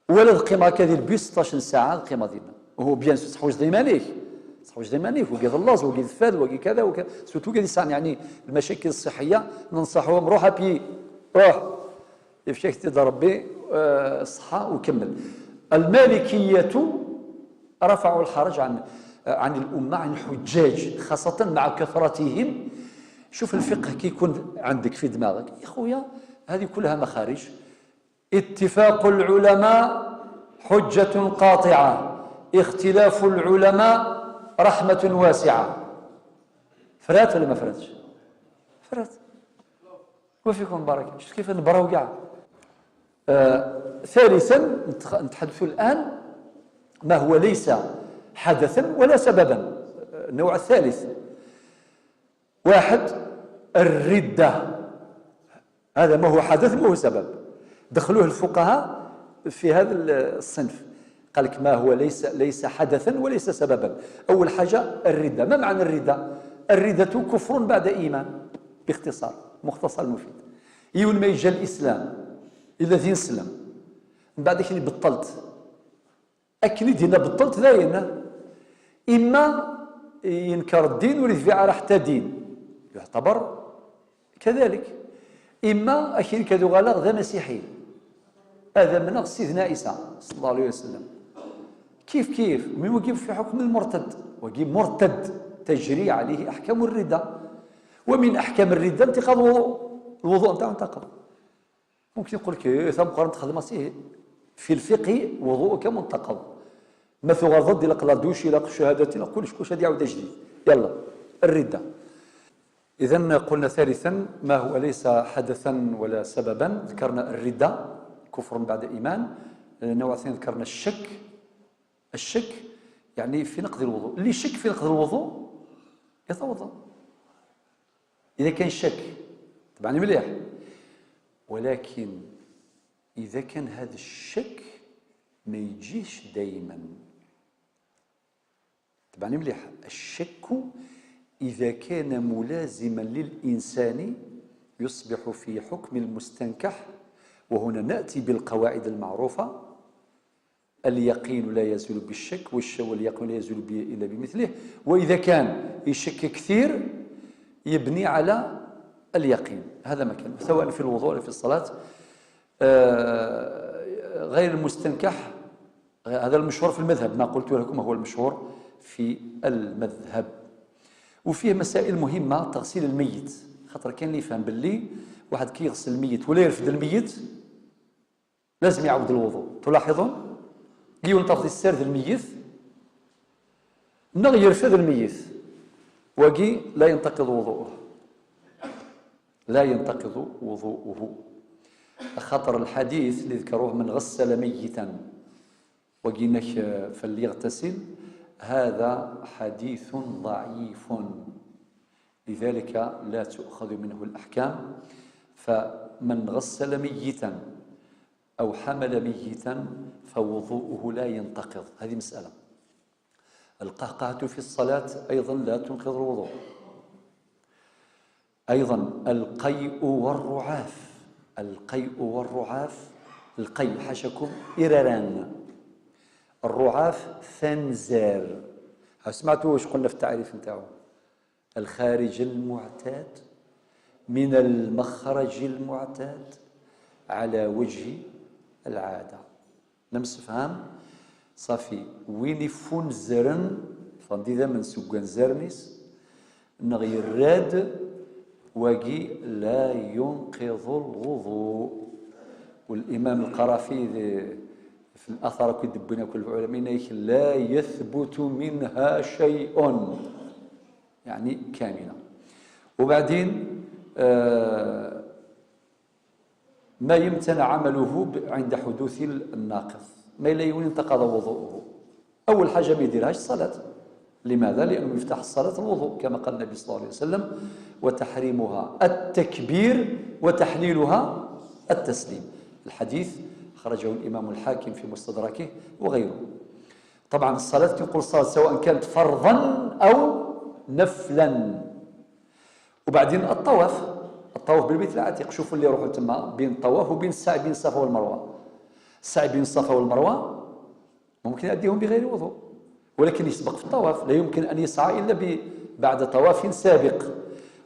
A: ولا القيمة هكا البيس 16 ساعة القيمة ديالنا، وهو bien sûr تحوج ديما تحوج ديما وكي اللاز وكي الفاد وكي كذا وكذا، surtout كي يعني المشاكل الصحية ننصحهم روح à pied، روح يفشك تدربي ربي الصحة وكمل. المالكية رفعوا الحرج عن الأمة، عن الحجاج خاصة مع كثرتهم. شوف الفقه كي يكون عندك في دماغك يا خويا، هذه كلها مخارج. اتفاق العلماء حجة قاطعة، اختلاف العلماء رحمة واسعة. فرات ولا ما فراتش؟ فرات. وفيكم بركة. شوف كيف نبراو كاع. ثالثا نتحدث الآن ما هو ليس حدثا ولا سببا. النوع الثالث، واحد الردة، هذا ما هو حدث ما هو سبب، دخلوه الفقهاء في هذا الصنف. قال لك ما هو ليس حدثا وليس سببا. أول حاجة الردة. ما معنى الردة؟ الردة كفر بعد إيمان، باختصار مختصر مفيد. يوم ما يجي الإسلام الذي نسلم من بعد كي بطلت أكلي دينا بطلت ذاين، إما ينكر الدين ولا يدفع على حتى دين يعتبر كذلك، إما أخير كذو غلغ ذا مسيحي، هذا من سيدنا عيسى صلى الله عليه وسلم. كيف كيف من وقف في حكم المرتد، وقف مرتد تجري عليه أحكام الردة، ومن أحكام الردة انتقاض الوضوء، الوضوء نتاعو انتقض. ممكن يقول لك إيه ثم قرن تخدم في الفقه وضوءك منتقض، مثل غض إلى قلا دوش إلى شهادة إلى كلش كلش هذه عودة جديد. يلا الردة. إذن قلنا ثالثا ما هو ليس حدثا ولا سببا، ذكرنا الردة كفر بعد إيمان، النوع الثاني ذكرنا الشك. الشك يعني في نقض الوضوء، اللي يشك في نقض الوضوء يتوضأ إذا كان شك، طبعا مليح. ولكن إذا كان هذا الشك ما يجيش دائما، طبعا مليح، الشك إذا كان ملازما للإنسان يصبح في حكم المستنكح. وهنا نأتي بالقواعد المعروفة: اليقين لا يزول بالشك، واليقين لا يزول إلا بمثله. وإذا كان يشك كثير يبني على اليقين. هذا ما كان سواء في الوضوء ولا في الصلاة. غير المستنكح هذا المشهور في المذهب، ما قلت لكم هو المشهور في المذهب. وفيه مسائل مهمة، تغسيل الميت، خاطر كاين اللي يفهم باللي واحد كي يغسل الميت ولا يرفد الميت لازم يعاود الوضوء. تلاحظون لينتفض السرد الميت نغ يرفد الميت وقي لا ينتقض وضوءه، لا ينتقض وضوءه. خطر الحديث اللي ذكروه من غسل ميتا وقينك فليغتسل، هذا حديث ضعيف، لذلك لا تؤخذ منه الأحكام. فمن غسل ميتا أو حمل ميتا فوضوءه لا ينتقض. هذه مسألة. القهقهة في الصلاة أيضا لا تنقض الوضوء. أيضا القيء والرعاف، القيء والرعاف، القيء حاشاكم إرران، الرعاف ثنزار. سمعتوا واش قلنا في التعريف نتاعو؟ الخارج المعتاد من المخرج المعتاد على وجه العادة. نمسفهم صافي وين يفون زرن فندي ذا من سكان زرنيس نغير راد واقي لا ينقض الوضوء. والإمام القرافي في الأثر كيدبنا كل العلماء لا يثبت منها شيء، يعني كاملة. وبعدين ما يمتنع عمله عند حدوث الناقض، ما لا ينتقض وضوءه. أول حاجة ما يديرهاش الصلاة. لماذا؟ لأنه يفتح الصلاة الوضوء كما قال النبي صلى الله عليه وسلم: وتحريمها التكبير وتحليلها التسليم. الحديث خرجه الإمام الحاكم في مستدركه وغيره. طبعا الصلاة كنقول الصلاة سواء كانت فرضا أو نفلا. وبعدين الطواف، الطواف بالبيت العتيق، شوفوا اللي يروحوا تما بين الطواف وبين السعي بين الصفا والمروة. السعي بين الصفا والمروة ممكن يؤديهم بغير وضوء، ولكن يسبق في الطواف، لا يمكن أن يسعى إلا بعد طواف سابق.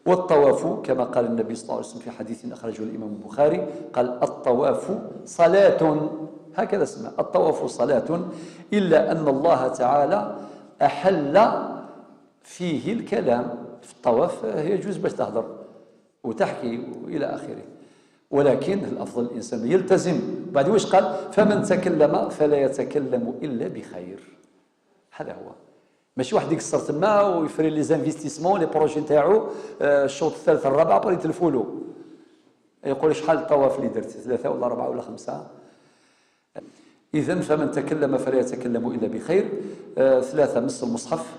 A: والطواف كما قال النبي صلى الله عليه وسلم في حديث أخرجه الإمام البخاري، قال: الطواف صلاة، هكذا اسمه، الطواف صلاة، إلا أن الله تعالى أحل فيه الكلام. في الطواف يجوز باش تهضر وتحكي إلى آخره، ولكن الأفضل الإنسان يلتزم. بعد واش قال؟ فمن تكلم فلا يتكلم إلا بخير. هذا هو، ماشي واحد يقصر تما ويفري les investissements les projets نتاعو الشوط الثالث الرابع بغا يتلفوا له، يقول شحال الطواف اللي درت، 3 ولا 4 ولا 5. إذا فمن تكلم فلا يتكلم إلا بخير. 3 مس المصحف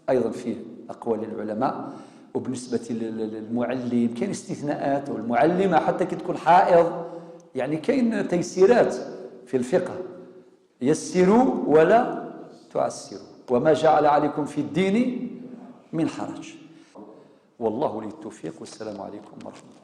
A: أيضا فيه أقوال العلماء. وبالنسبة للمعلم كاين استثناءات، والمعلمة حتى كي تكون حائض، يعني كاين تيسيرات في الفقه، يسروا ولا تعسروا، وما جعل عليكم في الدين من حرج. والله لي التوفيق، والسلام عليكم ورحمة الله.